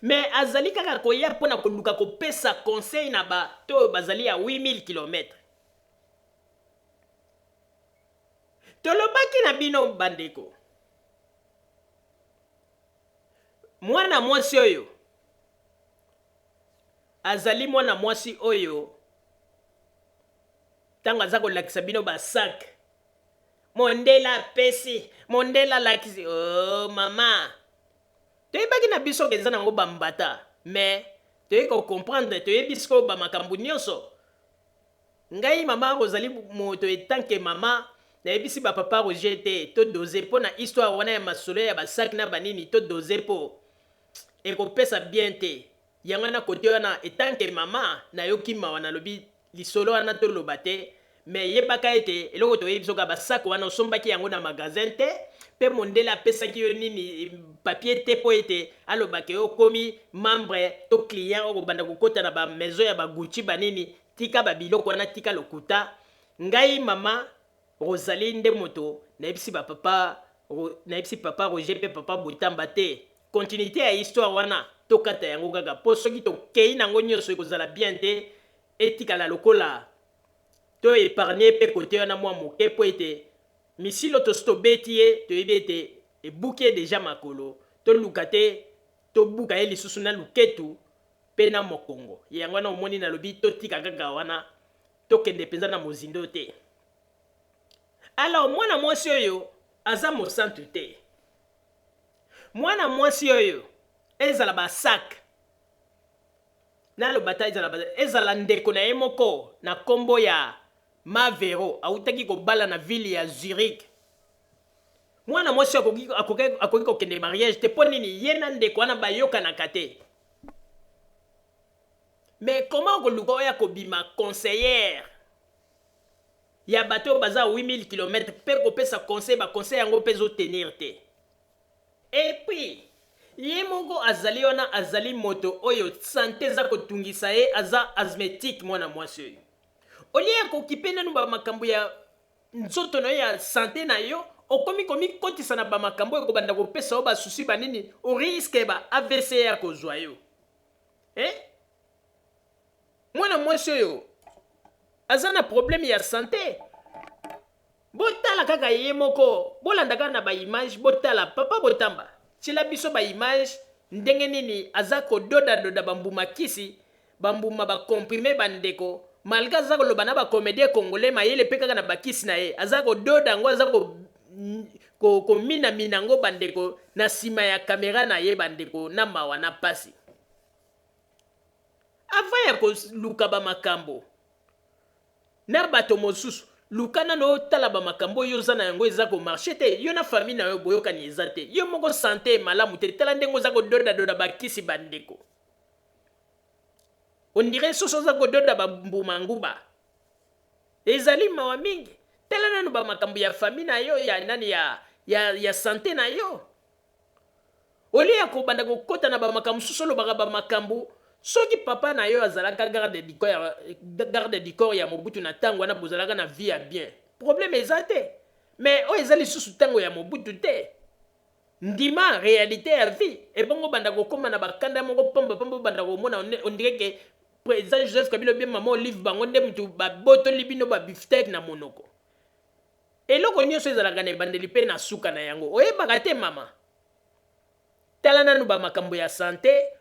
Mais azali kaka koya mpo na koluka kopesa conseil na bato oyo bazali ya 8000 kilomètres. Tolobaki na bino bandeko. Mwana mwasi oyo azali mwana mwasi oyo ntango aza kolakisa bino ba sac mondele apesi mondele alakisi oh, mama toyebaki na biso eza nango bambata mais toyei kocomprendre toyebi sikoyo bamakambo nyonso Ngai mama Rosalie moto etant que mama nayebisi ba papa Roger te to dose po na histoire wana ya masolo ya ba sac na ba nini to dose po ekopesa bien te yango wana cote wana etant que mama nayoki mawa nalobi lisolo wana toloba te mais yebaka ete eloko toyebi biso kaka ba sac wana osombaki yango na magasin te pe mondele apesaki yo nini papier te po ete aloba ke okomi membre to client okobanda kokota na ba maison ya ba Gucci ba nini Tika ba biloko wana tika lokuta ngai maman Rosalie nde moto nayebisi ba papa nayebisi papa Roger pe papa Botamba te continuite ya histoire wana tokata yango kaka po soki tokeyi nango nioso ekozala bien te etikala lokola to epargne pe cote wana mua moke po ete misilo tosi tobeti ye toyebi ete ebuki ye dejà makolo toluka te tobuka ye lisusu na luketu pe na mokongo. Yango wana omoni nalobi totika kaka wana, tokende penza na mozindo te. Alors mwana mwasi oyo aza mosantu te. Mwana mwasi oyo. Ezala ba sac naloba ata ezala ba ezala ndeko na ye moko na kombo ya Ma Vero awutaki kobala na ville ya Zurich. Mwana mwasi oyo akoki akoki akoki kokende mariage te mpo nini ye na ndeko wana bayokanaka te. Mais comment okoluka oya kobima conseillère ya bato oyo baza 8000 kilomètres mpe kopesa conseil ba conseil yango mpe ezo tenir te. Et puis ye moko azali wana azali moto oyo sante eza kotungisa ye aza asthmatique mwana mwasi oyo. Au lieu ya kokipe nanu ba makambo ya nzoto na yo ya sante na yo okomi komikotisa na ba makambo oyo ekobanda kopesa yo ba soucis ba nini au risque ba avc ya kozwa yo. Eh? Mwana mwasi oyo aza na problème ya sante. Botala kaka ye moko, bolanda kaka na ba image, botala papa Botamba, tiela biso ba image ndenge nini aza kododa doda ba mbuma kisi, ba mbuma ba comprime ba ndeko, malgre aza koloba na ba comediens congolais mayele pe kaka na ba kisi na ye, aza kododa yango aza ko ko komina mina yango ba ndeko na sima ya camera na ye ba ndeko na mawa na pasi. Avant ya koluka ba makambo na bato mosusu, luka nano otala ba makambo oyo oza na yango eza ko marcher te, yo na famille na yo boyokani eza te, yo moko sante malamu te, tala ndenge oza kododa doda ba kisi ba ndeko. On dirait soso oza kododa ba mbuma nguba. Ezali mawa mingi. Tala nanu ba makambo ya famille na yo ya nani ya ya, ya sante na yo. Au lieu ya kobanda kokota na ba makambo mosusu olobaka ba makambo soki papa na yo azalaka garde du corps, garde du corps ya Mobutu na tango wana bozalaka na vie ya bien problème eza te mais oyo eza lisusu tango ya Mobutu te ndima realite ya vie ebongo obanda kokoma na bakanda moko pamba pamba obanda komona on dirait que président Joseph Kabila bien maman Olive bango nde mutu babotoli bino ba bifteck na monoko. Eloko nioso ezalaka na ebandeli pe na suka na yango oyebaka te mama? Tala nanu ba makambo ya sante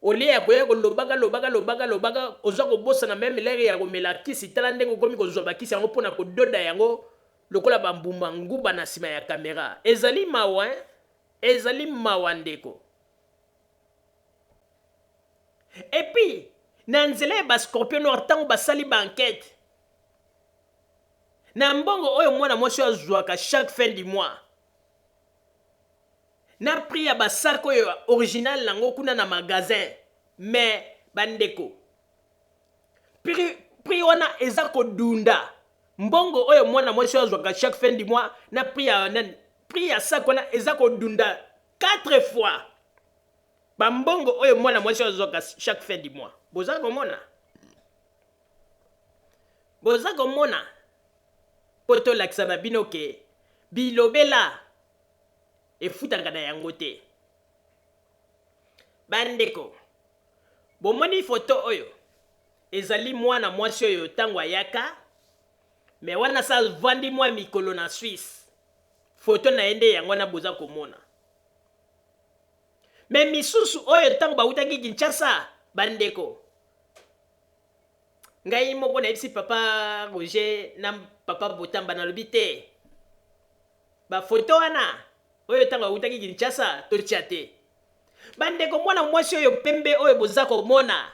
au lieu ya koya kolobaka lobaka lobaka lobaka oza kobosana meme l'heure ya komela kisi tala ndenge okomi kozua ba kisi yango pona kododa yango lokola ba mbuma nguba na sima ya camera ezali mawa hein ezali mawa ndeko. Et puis na nzela ya ba scorpion noir tango basali ba enquete Na mbongo oyo mwana mwasi oyo azuaka chaque fin du mois na prix ya ba sac oyo original nango kuna na magasin mais ba ndeko prix, prix wana eza kodunda mbongo oyo mwana mwasi oyo azuaka chaque fin du mois na prix ya nani prix ya sac wana eza kodunda 4 fois ba mbongo oyo mwana mwasi oyo azuaka chaque fin du mois boza komona Boza komona po tolakisa na bino ke bilobela efutaka na yango te. Ba ndeko, bomoni photo oyo? Ezali mwana mwasi oyo tango ayaka, mais wana asi avandi mwa mikolo na Suisse. Photo na ye nde yango wana boza komona. Mais misusu oyo tango bawutaki Kinshasa, ba ndeko, Ngai moko nayebisi papa Roger na papa Botamba nalobi te ba photo wana oyo ntango awutaki Kinshasa totia te. Bandeko mwana mwasi oyo pembe oyo boza komona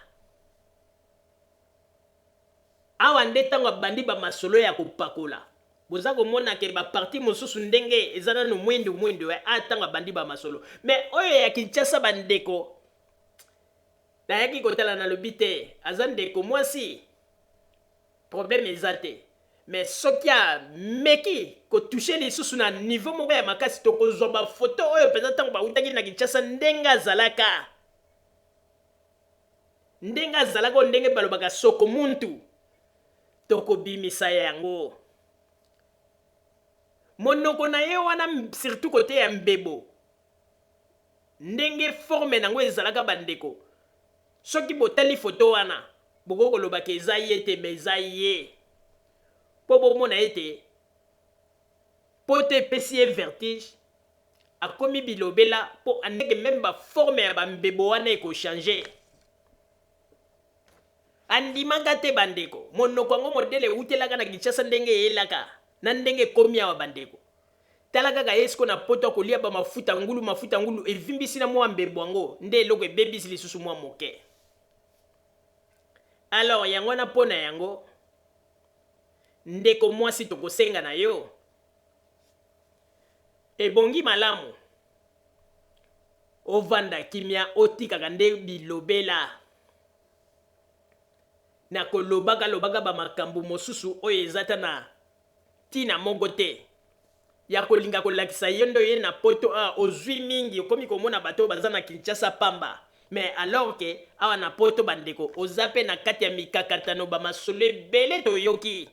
awa nde ntango abandi ba masolo ya kopakola boza komona ke ba parti mosusu ndenge eza nanu mwindu mwindu eh, a ntango abandi ba masolo mais oyo ya Kinshasa bandeko Nayaki kotala nalobi te aza ndeko mwasi problème eza te mais soki ameki ko toucher lisusu na niveau moko ya makasi tokozwa ba photo oyo mpenza ntango bawutaki na Kinshasa ndenge azalaka ndenge azalaka oyo ndenge balobaka soko muntu tokobimisa yango monoko na ye wana surtout kote ya mbebo Ndenge forme nango ezalaka ba ndeko soki botali photo wana bokoki koloba ke eza ye te mais eza ye po bomona ete poto epesi ye vertige akomi bilobela po andeke meme ba forme ya ba mbebo wana eko changer andimaka te ba ndeko monoko yango modele ewutelaka na Kinshasa ndenge eyelaka na ndenge ekomi awa ba ndeko. Tala kaka ye sikoyo na poto akolia ba mafuta ngulu mafuta ngulu evimbisi na mua mbebo yango nde eloko ebebisi lisusu mua moke. Alors yango wana po na yango ndeko muasi tokosenga na yo ebongi malamu ovanda kimia otikaka nde bilobela na kolobaka lobaka ba makambo mosusu oyo eza ata na tina moko te ya kolinga kolakisa yo nde oye na poto awa ozui mingi okomi komona bato oyo baza na Kinshasa pamba mais alors que awa na poto ba ndeko oza pe na kati ya mikakatano ba masolo ebele toyoki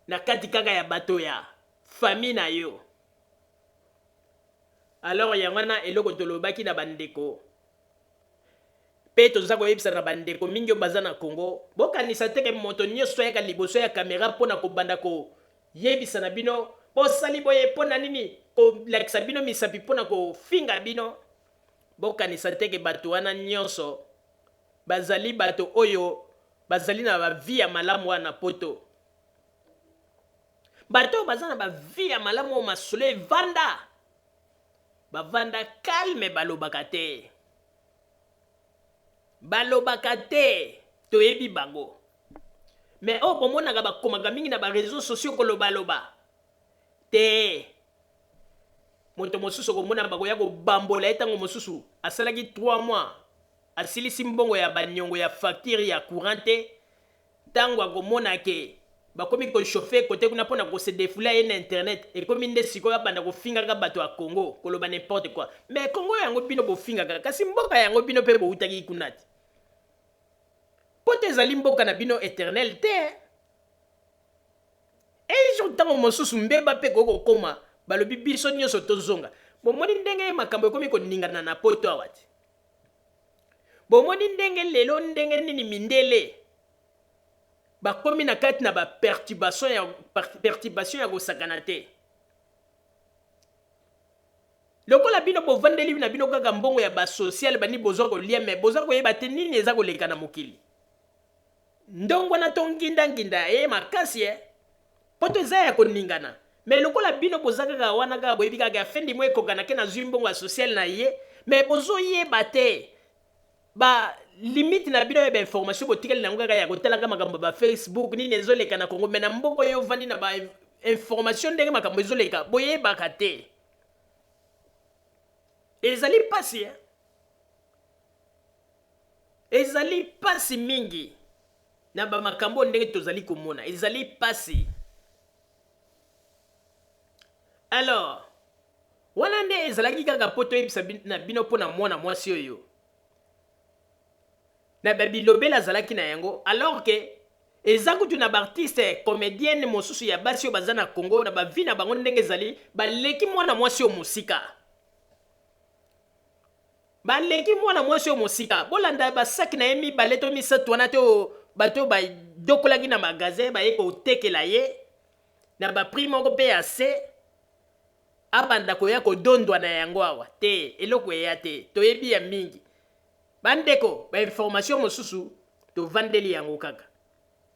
na kati kaka ya bato ya famille na yo alors yango wana eloko tolobaki na ba ndeko Pe toza koyebisa na ba ndeko mingi oyo baza na Congo, bokanisa te ke moto nioso ayaka liboso ya camera pona kobanda koyebisa na bino bosali boye pona nini, kolakisa bino misapi pona kofinga bino. Bokanisa te ke bato wana nionso bazali bato oyo bazali na ba vie ya malamu wana na poto. Bato oyo baza na ba vie ya malamu oyo masolo evanda, bavanda calme balobaka te. Balobaka te toyebi bango mais oyo bomonaka bakomaka mingi na ba reseaux sociaux koloba loba te moto mosusu okomona bakoya kobambola ye ntango mosusu asalaki 3 mois asilisi mbongo ya baniongo ya facture ya courant te Tango akomona ke bakomi ko chauffer cote kuna pona ko se defouler aye na internet ekomi nde sikoyo abanda kofingaka bato ya Congo koloba n'importe quoi mais Congo yango bino bofingaka kasi mboka yango bino pe bowutaki kuna te poto ezali mboka na bino eternel te un jour tango mosusu mbeba pe ekoki kokoma balobi biso nionso tozonga bomoni ndenge makambo ekomi koningana na poto awa te Bomoni ndenge lelo ndenge nini mindele bakomi na kati na ba perturbation ya perturbation ya kosakana te. Lokola bino bovandeli na bino kaka mbongo ya ba social bani bozwa kolia mais boza koyeba te nini eza koleka na mokili. Ndongwana to nginda nginda eye makasi eh. Poto eza ya koningana mais lokola bino boza kaka wana kaka boyebi kaka ya fin du mois ekoka nake nazui mbongo ya social na ye mais bozo yeba te ba limite na bino ya ba information botikali nango kaka ya kotalaka makambo ya ba Facebook nini ezo leka na Congo mais na mboka oyo ovandi na ba information ndenge makambo ezo leka boyebaka te ezali pasi eh? Ezali pasi mingi na ba makambo oyo ndenge tozali komona ezali pasi alors wana nde ezalaki kaka mpo toyebisa na bino mpo na mwana mwasi oyo na ba bilobela azalaki na yango alors que eza kutu na baartiste comedienne mosusu ya basi oyo baza na Congo na ba vie na bango ndenge ezali baleki mwana mwasi oyo mosika. Baleki mwana mwasi oyo mosika. Bolanda ba sac na ye mibale to misatu wana te oyo bato oyo badokolaki na magasin baye kotekela ye na ba prix moko pe ya se abanda koya kodondwa na yango awa te eloko eya te toyebi ya mingi bandeko ba information mosusu tovandeli yango kaka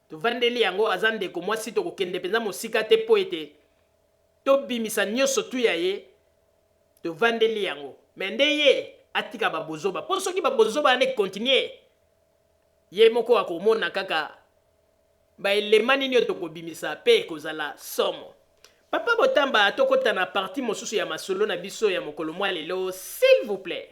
tovandeli yango aza ndeko mwasi tokokende mpenza mosika te mpo ete tobimisa nyoso tu ya ye Tovandeli yango mais nde ye atika ba bozoba po soki ba bozoba wana e continuer ye moko akomona kaka ba elema nini oyo tokobimisa pe ekozala somo. Papa Botamba tokota na partie mosusu ya masolo na biso ya mokolo mwa lelo s'il vous plait.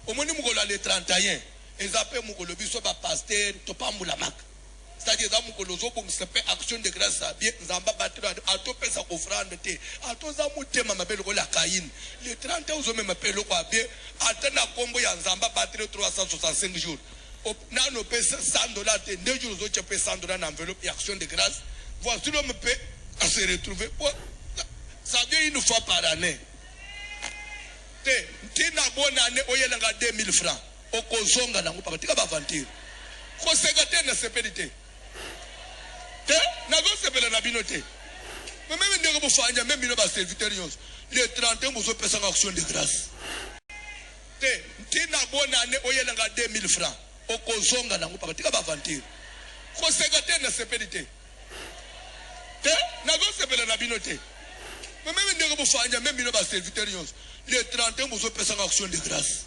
Omoni mokolo ya le 31 eza pe mokolo biso ba pasteur topambolamaka c'est-à-dire eza mokolo ozobongisa pe action de grâce ya bien nzambe abatela ata opesa offrande te ata oza motema mabe lokola ya Caïn le 31 ozomema pe eloko ya bien ata na kombo ya nzambe abatela 365 jours nanu opesa 100 dollars te nde jour ozotia pe 100 dollars na enveloppe ya action de grâce voici l'homme peut à se retrouver ça vient une fois par année te ntina bonne année oyela nga 2000 francs Okozonga nango papa tika ba aventure koseka te nasepeli te te nazosepela na bino te. Mais meme ndenge bofanja meme bino ba serviteur nyonso le 31 bozopesanga action de grâce te ntina bonne année oyelanga 2000 francs okozonga nango papa tika baaventure koseka te nasepeli te te nazosepela na bino te mais meme ndenge bofanja meme bino ba serviteur nyonso le 31 bozopesanga action de grâce.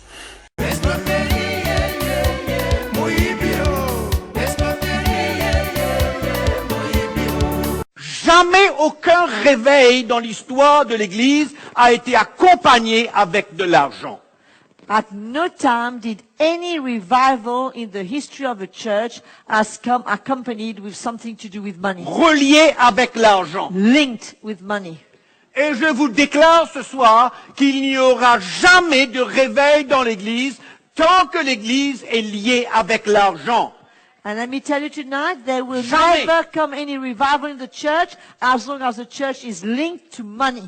Jamais aucun réveil dans l'histoire de l'Église a été accompagné avec de l'argent. At no time did any revival in the history of the church has come accompanied with something to do with money. Relié avec l'argent. Linked with money. Et je vous déclare ce soir qu'il n'y aura jamais de réveil dans l'Église tant que l'Église est liée avec l'argent. And let me tell you tonight, there will Jamais. never come any revival in the church as long as the church is linked to money.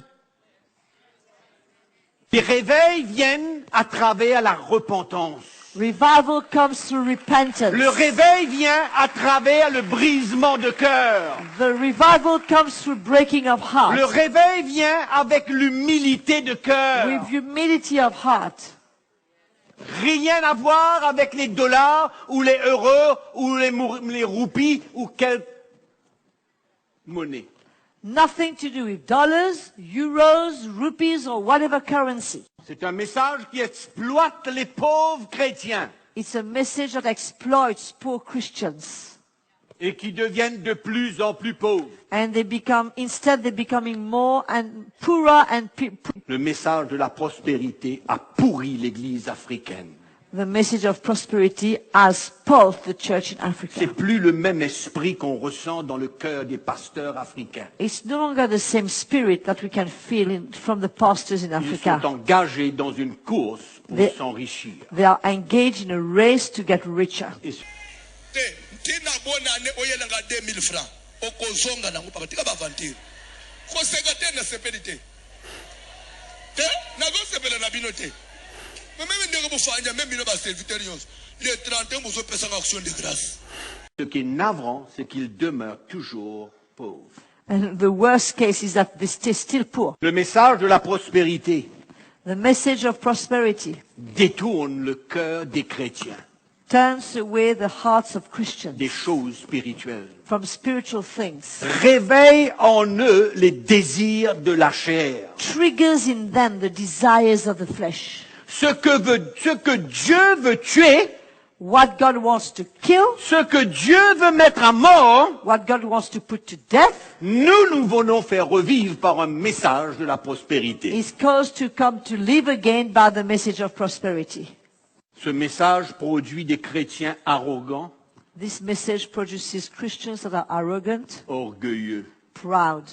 Les réveils viennent à travers la repentance. Revival comes through repentance. Le réveil vient à travers le brisement de cœur. The revival comes through breaking of heart. Le réveil vient avec l'humilité de cœur. With humility of heart. Rien à voir avec les dollars ou les euros ou les, les roupies ou quelque monnaie. Nothing to do with dollars, euros, rupees or whatever currency. C'est un message qui exploite les pauvres chrétiens It's a message that exploits poor Christians. et qui deviennent de plus en plus pauvres. And they become, instead they're becoming more and poorer and Le message de la prospérité a pourri l'église africaine. The message of prosperity has spoiled the church in Africa. C'est plus le même esprit qu'on ressent dans le cœur des pasteurs africains. It's no longer the same spirit that we can feel in, from the pastors in Ils Africa. sont engagés dans une course pour s'enrichir. They are engaged in a race to get richer. Te ntina bonne année oyelanga 2000 francs okozonga nango papa tika baaventure koseka te nasepeli te te nazosepela na bino te mais meme ndenge bofanja meme bino baserviteur nyonso le 31 bozopesanga action de grâce. Ce qui est navrant, c'est qu'ils demeurent toujours pauvres. And the worst case is that they stay still poor. Le message de la prospérité The message of prosperity détourne le cœur des chrétiens turns away the hearts of Christians des choses spirituelles. from spiritual things. Réveille en eux les désirs de la chair. Triggers in them the desires of the flesh. Ce que, veut, ce que Dieu veut tuer, What God wants to kill, ce que Dieu veut mettre à mort, what God wants to put to death, nous, nous venons faire revivre par un message de la prospérité. is caused to come to live again by the message of prosperity. Ce message produit des chrétiens arrogants, This message produces Christians that are arrogant, orgueilleux. proud.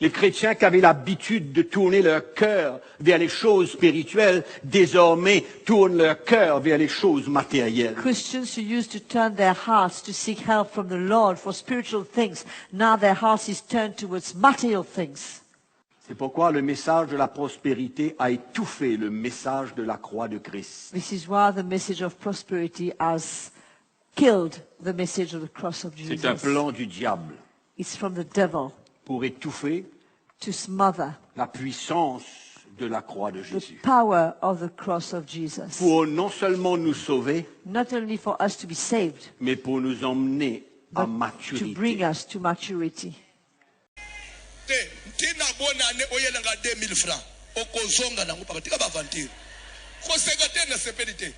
Les chrétiens qui avaient l'habitude de tourner leur cœur vers les choses spirituelles, désormais tournent leur cœur vers les choses matérielles. Christians who used to turn their hearts to seek help from the Lord for spiritual things, now their hearts is turned towards material things. C'est pourquoi le message de la prospérité a étouffé le message de la croix de Christ. This is why the message of prosperity has killed the message of the cross of C'est un Jesus. plan du diable It's from the devil pour étouffer to smother la puissance de la croix de the Jésus. power of the cross of Jesus. Pour non seulement nous sauver, Not only for us to be saved, mais pour nous emmener à but to maturité. bring us to maturity. Te ntina bonne année oyelanga 2000 francs okozonga nango papa tika baaventure koseka te nasepeli te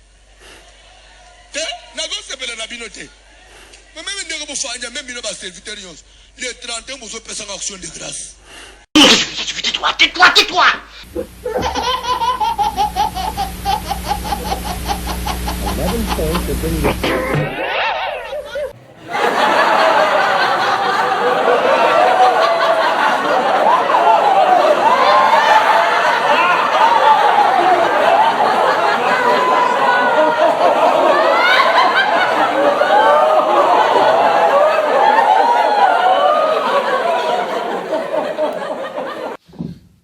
te nazosepela na bino te mais meme ndenge bofanja meme bino baserviteur nyonso le 31 bozopesanga action de grâce. Tais-toi, tais-toi, tais-toi.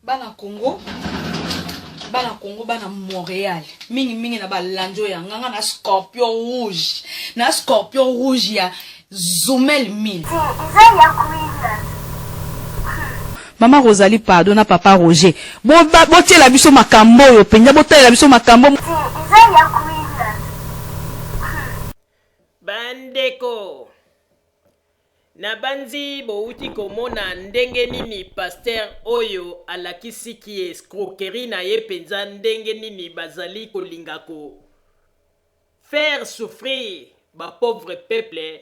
Bana Congo, bana Congo, bana Montréal, mingi mingi na balandi oyo ya nga, nga na scorpion rouge, na scorpion rouge ya Zumel 1000. Mama Rosalie pardon na papa Roger bo botiela biso makambo oyo penza botalela biso makambo. Bandeko, nabanzi bowuti komona ndenge nini pasteur oyo alakisi ki escroquerie na ye penza ndenge nini bazali kolinga ko faire souffrir ba pauvre peuple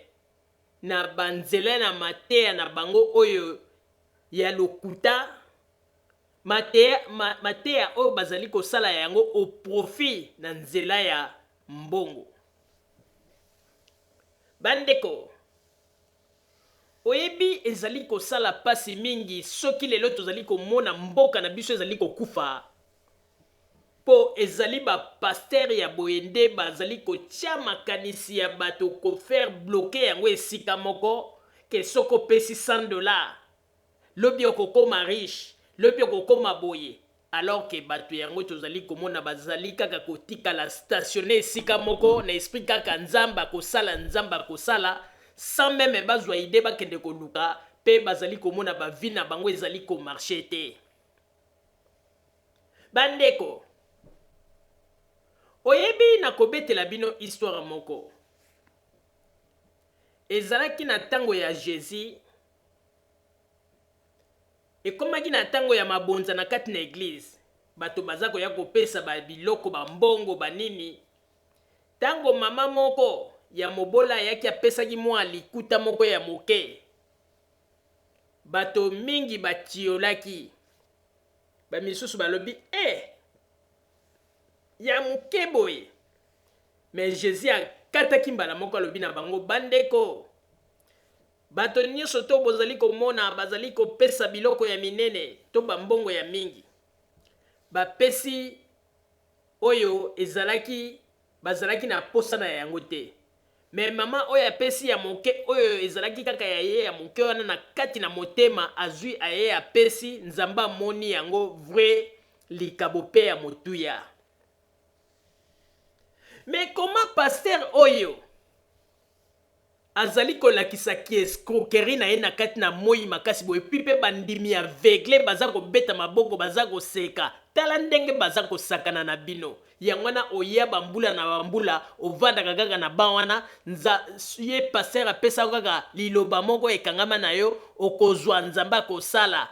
na ba nzela na mateya na bango oyo ya lokuta, mateya, ma, mateya oyo bazali kosala yango au profit na nzela ya mbongo. Bandeko, oyebi ezali kosala pasi mingi soki lelo tozali komona mboka na biso ezali kokufa Po ezali ba pasteur ya boye nde bazali kotia makanisi ya bato ko faire bloquer yango esika moko ke soki opesi 100 dollars lobi okokoma riche, lobi okokoma boye alors que bato yango tozali komona bazali kaka kotikala stationner esika moko na esprit kaka Nzambe akosala, Nzambe akosala sans meme bazwa idee bakende koluka pe bazali komona ba vie na bango ezali ko marcher te. Bandeko, oyebi nakobetela bino histoire moko. Ezalaki na tango ya Jesus, ekomaki na tango ya mabonza na kati na eglise, bato baza koya kopesa ba biloko, ba mbongo, ba nini. Tango mama moko ya mobola ayaki apesaki mua likuta moko ya moke, bato mingi batiolaki. Ba misusu balobi eh ya moke boye. Mais Jesus akataki mbala moko alobi na bango, bandeko, bato nyonso to bozali komona bazali kopesa biloko ya minene to ba mbongo ya mingi, bapesi oyo ezalaki bazalaki na posa na yango te. Mais maman oyo apesi ya moke oyo ezalaki kaka ya ye ya moke wana na kati na motema azui aye apesi Nzambe amoni yango vrai likabo pe ya motuya. Mais comment pasteur oyo azali kolakisa ki escroquerie na ye na kati na moyi makasi boye puis pe bandimi aveugle baza kobeta maboko baza koseka tala ndenge baza kosakana na bino Yango wana oya ba mbula na ba mbula ovandaka kaka na banc wana nza ye pasteur apesa yo kaka liloba moko ekangama na yo okozua nzambe akosala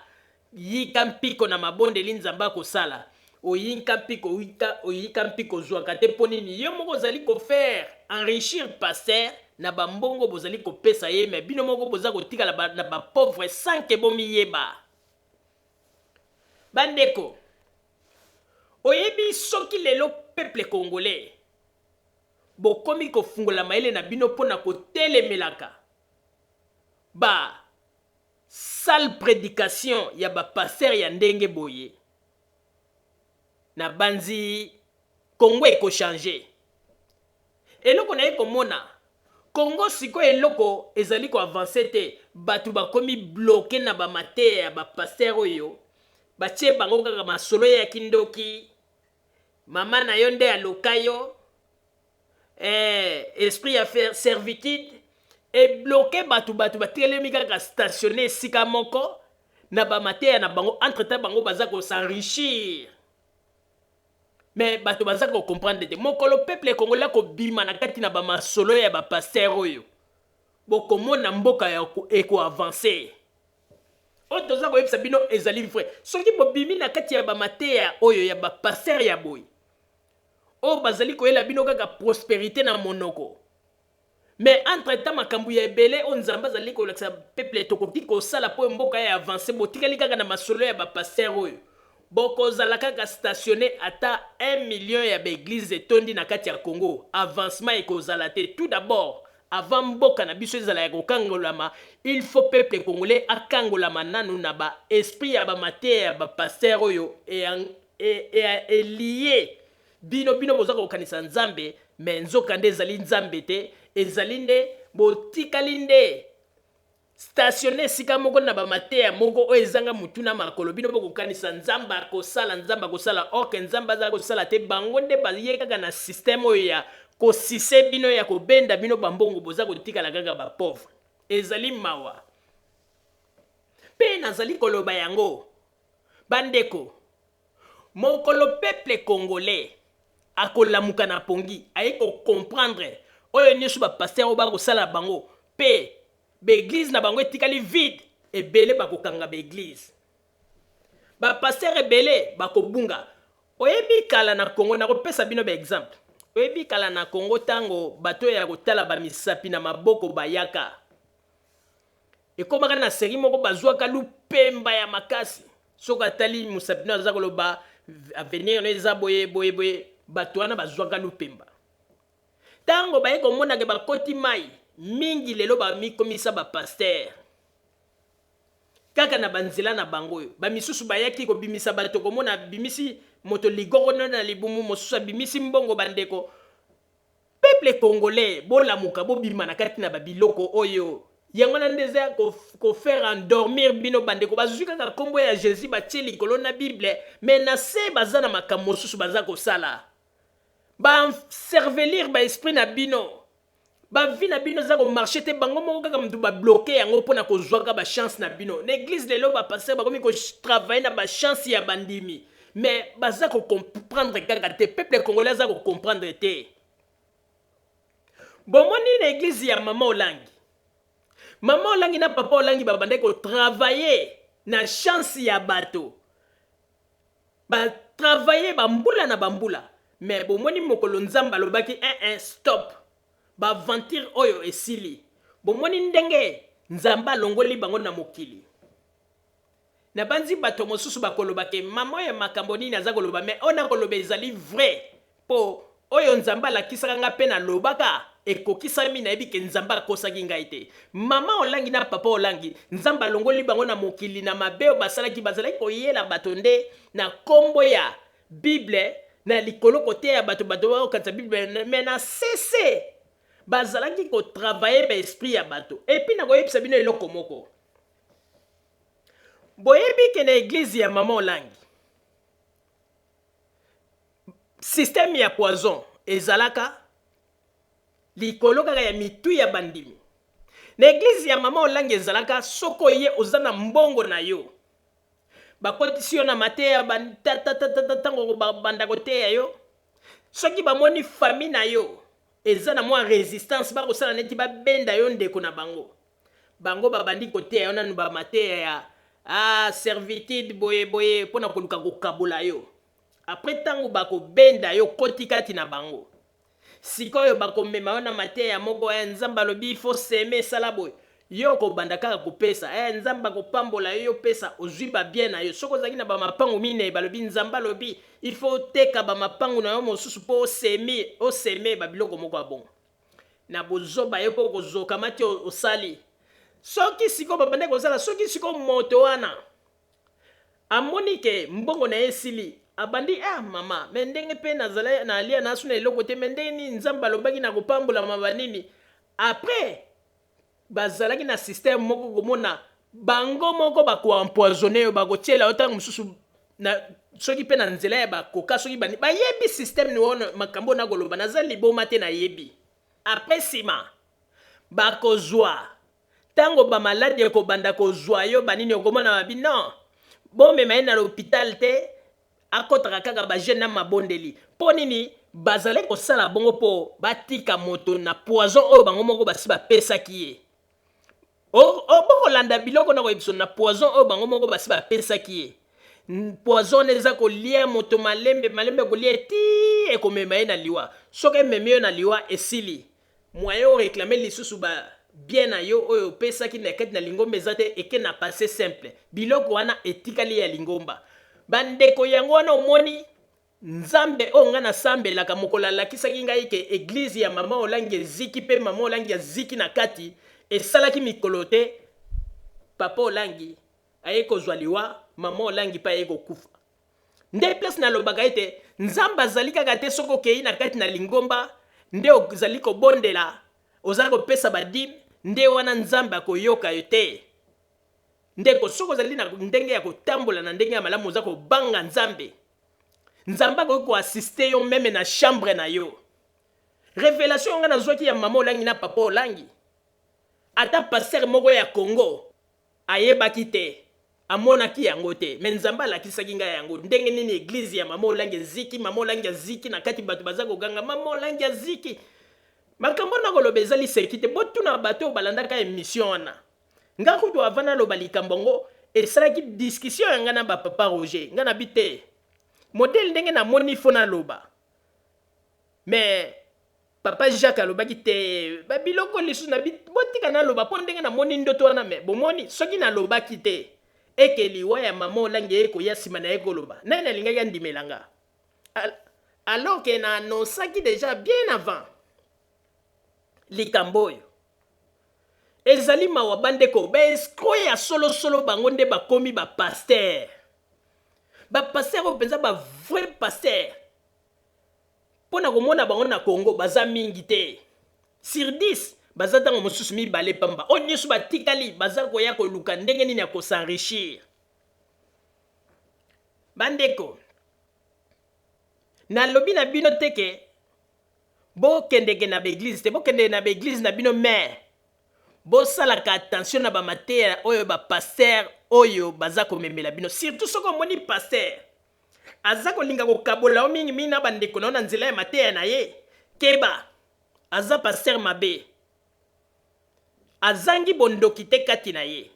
yika mpiko na mabondeli nzambe akosala oyinka mpiko oyika oyika mpiko ozuaka te mpo nini yo moko ozali ko faire enrichir pasteur na ba mbongo bozali kopesa ye mais bino moko boza kotikala ba, na ba pauvre sans que bomiyeba bandeko Oyebi soki lelo peuple congolais bokomi kofungola mayele na bino pona kotelemelaka ba sale predication ya ba pasteur ya ndenge boye na banzi Congo eko changer. Eloko naye komona Congo sikoyo eloko ezali ko avancer te batu bakomi bloque na ba mateya ya ba pasteur oyo batie bango kaka masolo ya kindoki mama na yo nde aloka yo eh, esprit ya servitude ebloke batu batu batelemi kaka stationne esika moko na ba mateya na bango entre temps bango baza ko s'enrichir Mais bato baza ko comprendre te. Mokolo peuple congolais akobima na kati na ba masolo ya ba pasteur oyo, bokomona mboka ya eko avancer. Oyo toza koyebisa bino ezali vrai. Soki bobimi na kati ya ba mateya oyo ya ba pasteur ya boye, oyo bazali koyela bino kaka prosperite na monoko, Mais entre temps makambo ya ebele oyo Nzambe azali kolakisa peuple tokoki kosala po mboka ya avance botikali kaka na masolo ya ba pasteur oyo bokozala kaka stationne ata 1 million ya ba eglise etondi na kati ya Congo avancement ekozala te tout d'abord avant mboka na biso ezala ya kokangolama il faut peuple congolais akangolama nanu na ba esprit ya ba mateya ya ba pasteur oyo elie Bino bino boza kokanisa nzambe mais nzoka nde ezali nzambe te ezali nde botikali nde stationne esika moko na ba mateya moko oyo ezanga mutu na makolo bino bokokanisa nzambe akosala nzambe akosala or que nzambe aza kosala te bango nde baye kaka na système oyo ya kosise bino ya kobenda bino ba mbongo boza kotikala kaka ba pauvre ezali mawa. Mpe nazali koloba yango, bandeko, mokolo peuple congolais akolamuka na pongi, aye ko comprendre oyo nioso ba pasteurs oyo bakosala bango, mpe ba eglises na bango etikali vide, ebele bakokanga ba eglises. Ba pasteurs ebele bakobunga. Oyebi kala na Congo, nakopesa bino ba exemple. Oyebi kala na Congo tango bato oyo ya kotala ba misapi na maboko bayaka, ekomaka na serie moko bazuaka lupemba ya makasi. Soki atali mosapi no aza koloba avenir no eza boye boye boye, bato wana bazuaka lupemba. Tango baye komona ke bakoti mayi mingi lelo bamikomisa ba pasteurs. Kaka na ba nzela na bango oyo ba misusu bayaki kobimisa bato komona abimisi moto ligorodo na libumu mosusu abimisi mbongo ba ndeko peuple congolais bolamuka bobima na kati na ba biloko oyo yango wana nde eza ko faire endormir bino ba ndeko bazui kaka kombo ya Jesus batie likolo na bible mais na se baza na makambo mosusu baza kosala ba encervelir ba esprit na bino Ba vie na bino eza ko marcher te bango moko kaka mutu ba bloquer yango pona ko zwaka ba chance na bino. Na eglise lelo ba pasteur bakomi ko travailler na ba chance ya ba ndimi mais baza ko comprendre kaka te peuple congolais aza ko comprendre te. Bomoni na eglise ya maman Olangi, maman Olangi na papa Olangi babandaki ko travailler na chance ya bato. Ba travailler ba mbula na ba mbula mais bomoni mokolo Nzambe alobaki eh eh stop ba aventure oyo esili bomoni ndenge Nzambe alongoli bango na mokili. Nabanzi bato mosusu bakoloba ke mama oyo makambo nini aza koloba mais oyo nakoloba ezali vrai Po oyo Nzambe alakisaka nga pe nalobaka ekokisami nayebi ke Nzambe akosaki ngai te. Maman Olangi na papa Olangi Nzambe alongoli bango na mokili na mabe oyo basalaki bazalaki koyela bato nde na kombo ya bible na likolo koteya bato bato bakokanisa bible mais na se se bazalaki ko travailler ba esprit ya bato et puis nakoyebisa bino eloko moko boyebi ke na eglise ya maman Olangi Système ya poison ezalaka likolo kaka ya mitu ya bandimi. Na eglise ya mama Olangi ezalaka soki oye oza na mbongo na yo bakotisi yo na mateya ba tatatatata ntango babanda koteya yo soki bamoni famille na yo eza na mwa resistance bakosala neti babenda yo ndeko na bango bango babandi koteya yo nanu ba mateya ya ah, servitude boye boye mpo na koluka kokabola yo Après tango bako benda yo okoti kati na bango sikoyo bako mema yo na mateya moko eh nzambe alobi il faut semer sala boye yo oko banda kaka kopesa eh nzambe ako pambola yo yo pesa ozui ba bien na yo soki ozalaki na ba mapangu mineyi balobi nzambe alobi il faut oteka ba mapangu na yo mosusu po osemi oseme ba biloko moko ya bongo na bozoba yo pe okozoka mati osali soki sikoyo babandaki kosala soki sikoyo moto wana Amoni ke mbongo na ye esili, abandi ah mama mais ndenge pe nazala nalia nasu na eloko te mais ndenge nini Nzambe alobaki nakopambolama ba nini après bazalaki na système moko komona bango moko bako empoisonner yo bakotiela yo ntango mosusu na soki pe na nzela ya bakoka soki bani bayebi système wana makambo oyo nakoloba naza liboma te nayebi après sima bakozwa Tango ba maladi ekobanda kozua yo ba nini okomona babi non bomema ye na l'hopital te akotaka kaka ba jeune na mabondeli po nini bazalaki kosala bongo po batika moto na poison oyo bango moko basi bapesaki ye bokolanda biloko na koyebiso na poison oyo bango moko basi bapesaki ye poison wana eza kolia moto malembe malembe kolia ti ekomema ye na liwa soki ememi yo na liwa esili Moyen o reclamer lisusu ba bien na yo oyo opesaki na kati na lingomba eza te eke na passe simple biloko wana etikali ya lingomba ba ndeko yango wana omoni Nzambe oyo ngai nasambelaka mokolo alakisaki ngai ke eglise ya mama Olangi eziki pe mama Olangi aziki na kati esalaki mikolo te papa Olangi aye kozwa liwa mama Olangi pe aye kokufa Nde place nalobaka ete Nzambe azali kaka te soki okeyi na kati na lingomba nde ozali kobondela, ozali kopesa ba dime nde wana Nzambe akoyoka yo te. Ndeko, soki ozali na ndenge ya kotambola na ndenge ya malamu, oza kobanga Nzambe, Nzambe akoki ko assister yo meme na chambre na yo. Revelation nga nazwaki ya mama Olangi na papa Olangi, ata pasteur moko ya Congo ayebaki te. Amonaki yango te mais Nzambe alakisaki ngai yango ndenge nini eglise ya mama Olangi eziki, mama Olangi aziki na kati bato baza koganga mama Olangi aziki. Makambo nakoloba eza liseki te, botuna bato oyo balandaka emission wana. Nga kutu avant naloba likambo yango esalaki discussion ya nga na ba papa Roger, nga nabi te modèle ndenge namoni faut naloba mais Papa Jacques alobaki te ba biloko lisusu na botika naloba mpo ndenge namoni ndoto wana me bomoni soki nalobaki te eke liwa ya mama Olangi eye koya nsima na ye koloba nani alingaki andimela nga alors que na annoncaki dejà bien avant likambo oyo ezali mawa bandeko ba escroc ya solosolo bango nde bakomi ba pasteur ba pasteur oyo mpenza ba vrai pasteur Mpo na komona bango na Congo baza mingi te. Sur 10 baza tango mosusu mibale pamba. Oyo nioso batikali baza koya koluka ndenge nini ya ko s'enrichir. Bandeko, nalobi na bino te ke bokendeke na ba eglise te, bokendeke na ba eglise na bino mais bosalaka attention na ba mateya oyo ba pasteurs oyo baza komemela bino. Surtout soki omoni pasteur Aza kolinga kokabola yo mingi mingi na ba ndeko na yo na nzela ya mateya na ye. Keba! Aza pasteur mabe. Azangi bondoki te kati na ye.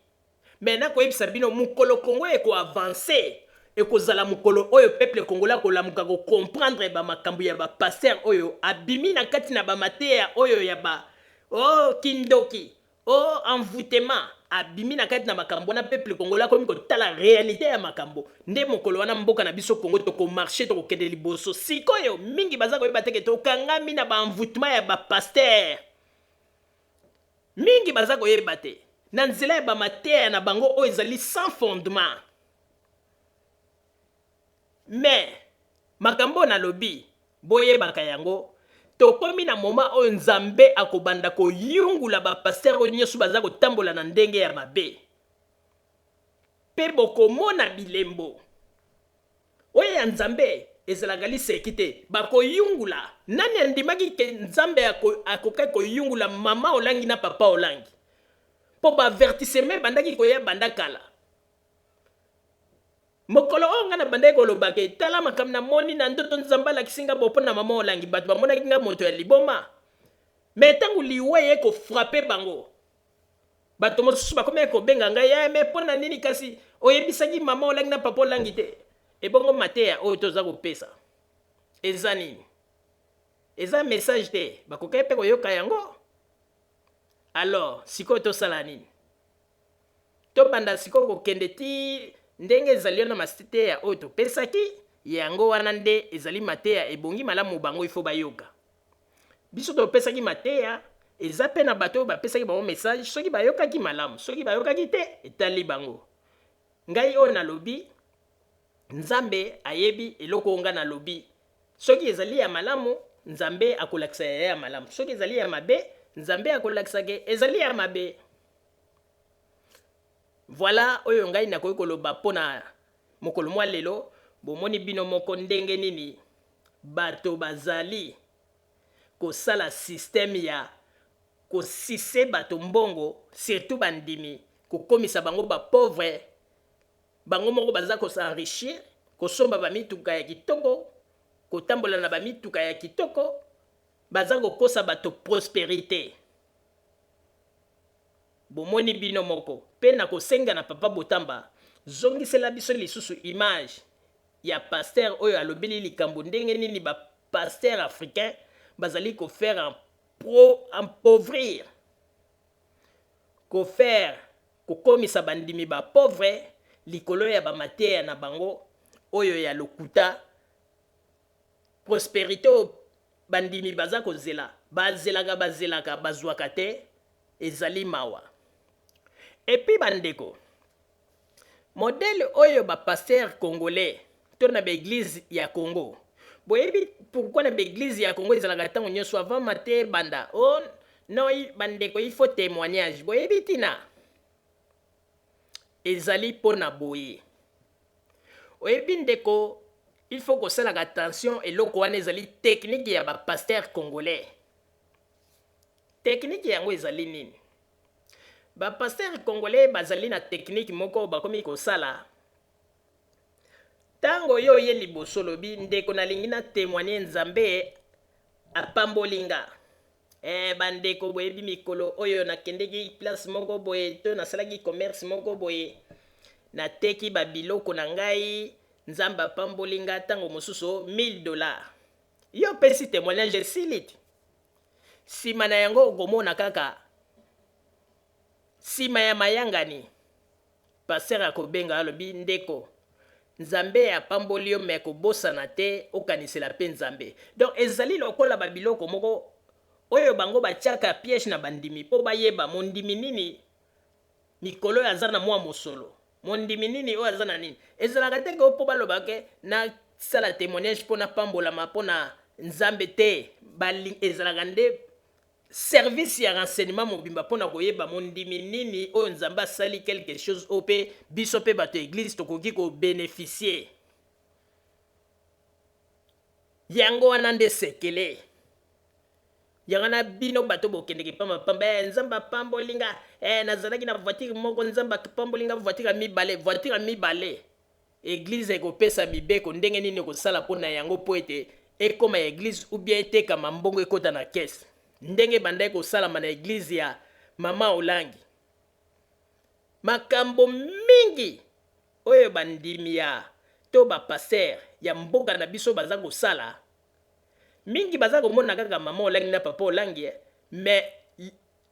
Mais nakoyebisa bino mokolo Congo eko avancer ekozala mokolo oyo peuple congolais akolamuka ko comprendre ba makambo ya ba pasteur oyo abimi na kati na ba mateya oyo ya ba oh kindoki Oh envoutement abimi na kati na makambo wana peuple congolais akomi kotala realite ya makambo nde mokolo wana mboka na biso Congo toko marche tokokende liboso sikoyo mingi baza koyeba te ke tokangami na ba envoutement ya ba pasteur mingi baza koyeba te na nzela ya ba mateya na bango oyo ezali sans fondement Mais makambo oyo nalobi boyebaka yango tokomi na moment oyo Nzambe akobanda koyungula ba pasteur oyo nioso baza kotambola na ndenge ya mabe pe bokomona bilembo oyo ya Nzambe ezalaka liseki te bakoyungula nani andimaki ke Nzambe akokaki koyungula mama Olangi na papa Olangi po ba avertissement ebandaki koya banda kala Mokolo oyo nga nabandaki koloba ke tala makambo namoni na ndoto Nzambe alakisi nga bo pona maman Olangi bato bamonaki nga moto ya liboma mais tango liwa eye ko frapper bango bato mosusu bakomaki kobenga ngai eh mais pona nini kasi oyebisaki maman Olangi na papa Olangi te ebongo mateya oyo toza kopesa eza nini eza message te bakokaki pe koyoka yango alors sikoyo tosala nini Tobanda sikoyo kokende tii ndenge ezali wana mateya oyo topesaki, yango wana nde ezali mateya ebongi malamu bango il faut bayoka. Biso topesaki mateya, eza pe na bato oyo bapesaki bango message, soki bayokaki malamu, soki bayokaki te etali bango. Ngai oyo nalobi, Nzambe ayebi eloko oyo ngai nalobi. Soki ezali ya malamu, Nzambe akolakisa ya ya malamu, soki ezali ya mabe, Nzambe akolakisa ke ezali ya mabe. Voilà oyo ngai nakoki koloba mpo na mokolo mwa lelo. Bomoni bino moko ndenge nini bato bazali kosala système ya ko sucer bato mbongo, surtout bandimi, kokomisa bango ba pauvres, bango moko baza ko s'enrichir, kosomba ba mituka ya kitoko, kotambola na ba mituka ya kitoko, baza kokosa bato prosperite. Bomoni bino moko. Pe nakosenga na papa Botamba zongisela biso lisusu image ya pasteur oyo alobeli likambo ndenge nini ba pasteurs africains bazali ko faire empauvrir, ko faire kokomisa bandimi ba pauvres likolo ya ba mateya na bango oyo ya lokuta. Prosperite oyo bandimi baza kozela, bazelaka bazelaka bazuaka te, ezali mawa. Et puis ba ndeko, modèle oyo ba pasteurs congolais to na ba eglises ya Congo, boyebi pourquoi na ba eglises ya Congo ezalaka tango nionso avant mateya ebanda, oh non ba ndeko il faut temoignage, boyebi tina? Ezali pona boye. Oyebi ndeko il faut kosalaka attention eloko wana ezali technique ya ba pasteurs congolais. Technique yango ezali nini? Ba pasteurs congolais bazali na technique moko bakomi kosala. Tango yo oye liboso olobi ndeko nalingi na temoigner Nzambe apamboli nga. Eh ba ndeko boyebi mikolo oyo nakendeki place moko boye to nasalaki commerce moko boye nateki ba biloko na ngai Nzambe apamboli nga tango mosusu 1000 dollars. Yo opesi temoignage esili te. Sima na yango okomona kaka sima ya mayangani pasteur akobenga yo alobi ndeko Nzambe apamboli yo mais kobosana te okanisela pe Nzambe. Donc ezali lokola ba biloko moko oyo bango batiaka piège na bandimi po bayeba mondimi nini mikolo oyo aza na mua mosolo, mondimi nini oyo aza na nini. Ezalaka te ke po baloba ke nasala temoignage po napambolama po na Nzambe te, ezalaka nde service ya renseignement mobimba mpo na koyeba mondimi nini oyo Nzambe asali quelque chose oyo mpe biso mpe bato ya eglise tokoki ko beneficier. Yango wana nde sekele. Yango wana bino bato bokendeke pamba pamba, eh, Nzambe apamboli nga, eh, nazalaki na voiture moko, Nzambe apamboli nga voiture ya mibale, voiture ya mibale. Eglise ekopesa mibeko ndenge nini okosala mpo na yango mpo ete ekoma ya eglise ou bien etekama mbongo ekota na caisse ndenge ebandaki kosalama na eglise ya mama Olangi. Makambo mingi oyo bandimi ya to ba pasteurs ya mboka na biso baza kosala mingi baza komona kaka mama Olangi na papa Olangi mais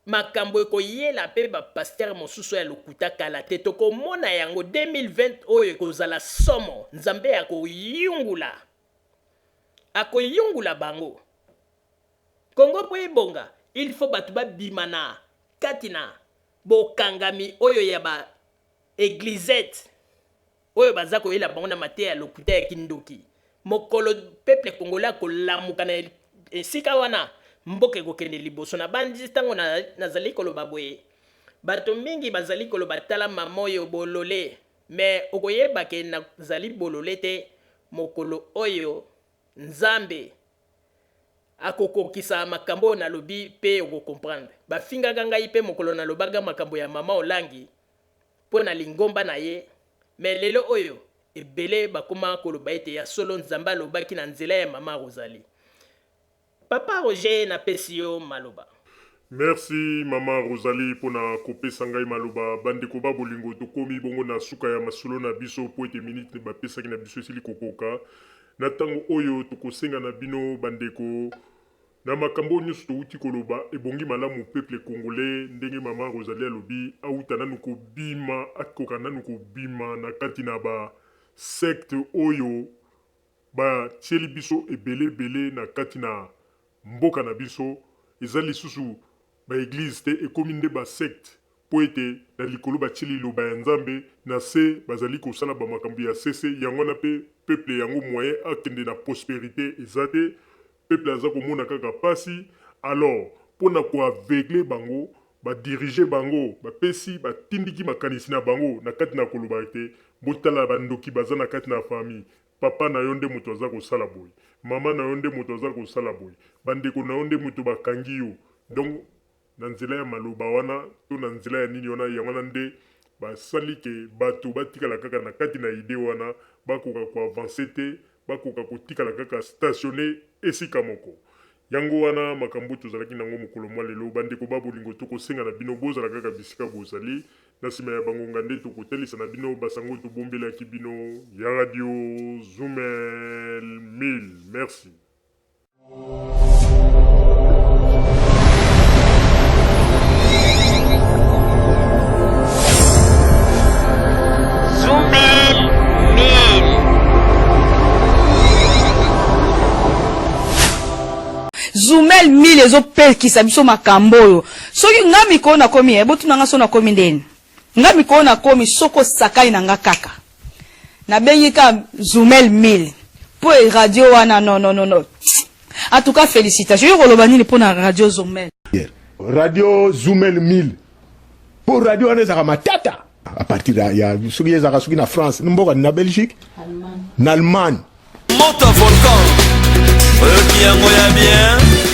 Makambo ekoyela pe ba pasteur mosusu ya lokuta kala te tokomona yango 2020 oyo ekozala somo nzambe akoyungula akoyungula bango Congo po ebonga il faut batu babima na kati na bokangami oyo ya ba eglisette oyo baza koyela bango na mateya ya lokuta ya kindoki mokolo peuple congolais akolamuka na esika wana mboka ekokende liboso na banzi ntango nazali koloba boye bato mingi bazali koloba tala mama oyo bolole me okoyeba ke nazali bolole te mokolo oyo nzambe akokokisa makambo oyo nalobi mpe okokomprendre bafingaka ngai mpe mokolo nalobaka makambo ya mama olangi mpo na lingomba na ye, mais lelo oyo ebele bakoma koloba ete ya solo Nzambe alobaki na nzela ya mama Rosalie. Papa Roger napesi yo maloba. Merci maman Rosalie pona kopesa ngai maloba. Bandeko ba bolingo tokomi bongo na suka ya masolo na biso po ete minute bapesaki na biso esili kokoka. Na tango oyo tokosenga na bino bandeko Na makambo oyo nionso towuti koloba, ebongi malamu peuple congolais ndenge mama Rosalie alobi awuta nanu kobima, akoka nanu kobima na kati na ba sectes oyo ba tieli biso ebele ebele na kati na mboka na biso, eza lisusu ba eglises te ekomi nde ba sectes mpo ete na likolo batie liloba ya Nzambe, na se bazali kosala ba makambo ya sese, yango wana mpe peuple yango moyen akende na prosperite eza te, peuple aza komona kaka pasi, alors mpo na ko aveugler bango, ba diriger bango, bapesi, batindiki makanisi na bango na kati na koloba ete botala ba ndoki baza na kati na famille, papa na yo nde moto aza kosala boye, mama na yo nde moto aza kosala boye, ba ndeko na yo nde moto bakangi yo, donc Na nzela ya maloba wana to na nzela ya nini wana, yango wana nde basali ke bato batikala kaka na kati na idee wana, bakoka ko avancer te, bakoka kotikala kaka stationner esika moko. Yango wana makambo tozalaki na yango mokolo mwa lelo. Bandeko ba bolingo, tokosenga na bino bozala kaka bisika bozali. Na sima ya bangonga nde tokotalisa na bino basango tobombelaki bino ya radio Zumel 1000. Merci. Zumel 1000 ezopekisa biso makambo oyo soki nga mikolo nakomi eh, botuna nga so nakomi ndeni nga mikolo nakomi soki osakani na nga kaka Nabengi ka Zumel 1000 po radio wana non non non en tout cas felicitations yo koloba nini pona radio Zumel? Radio Zumel 1000 po radio wana ezalaka matata à partir ya, ya soki ezalaka soki na France mboka na Belgique na Allemagne moto volcan oyoki yango ya bien.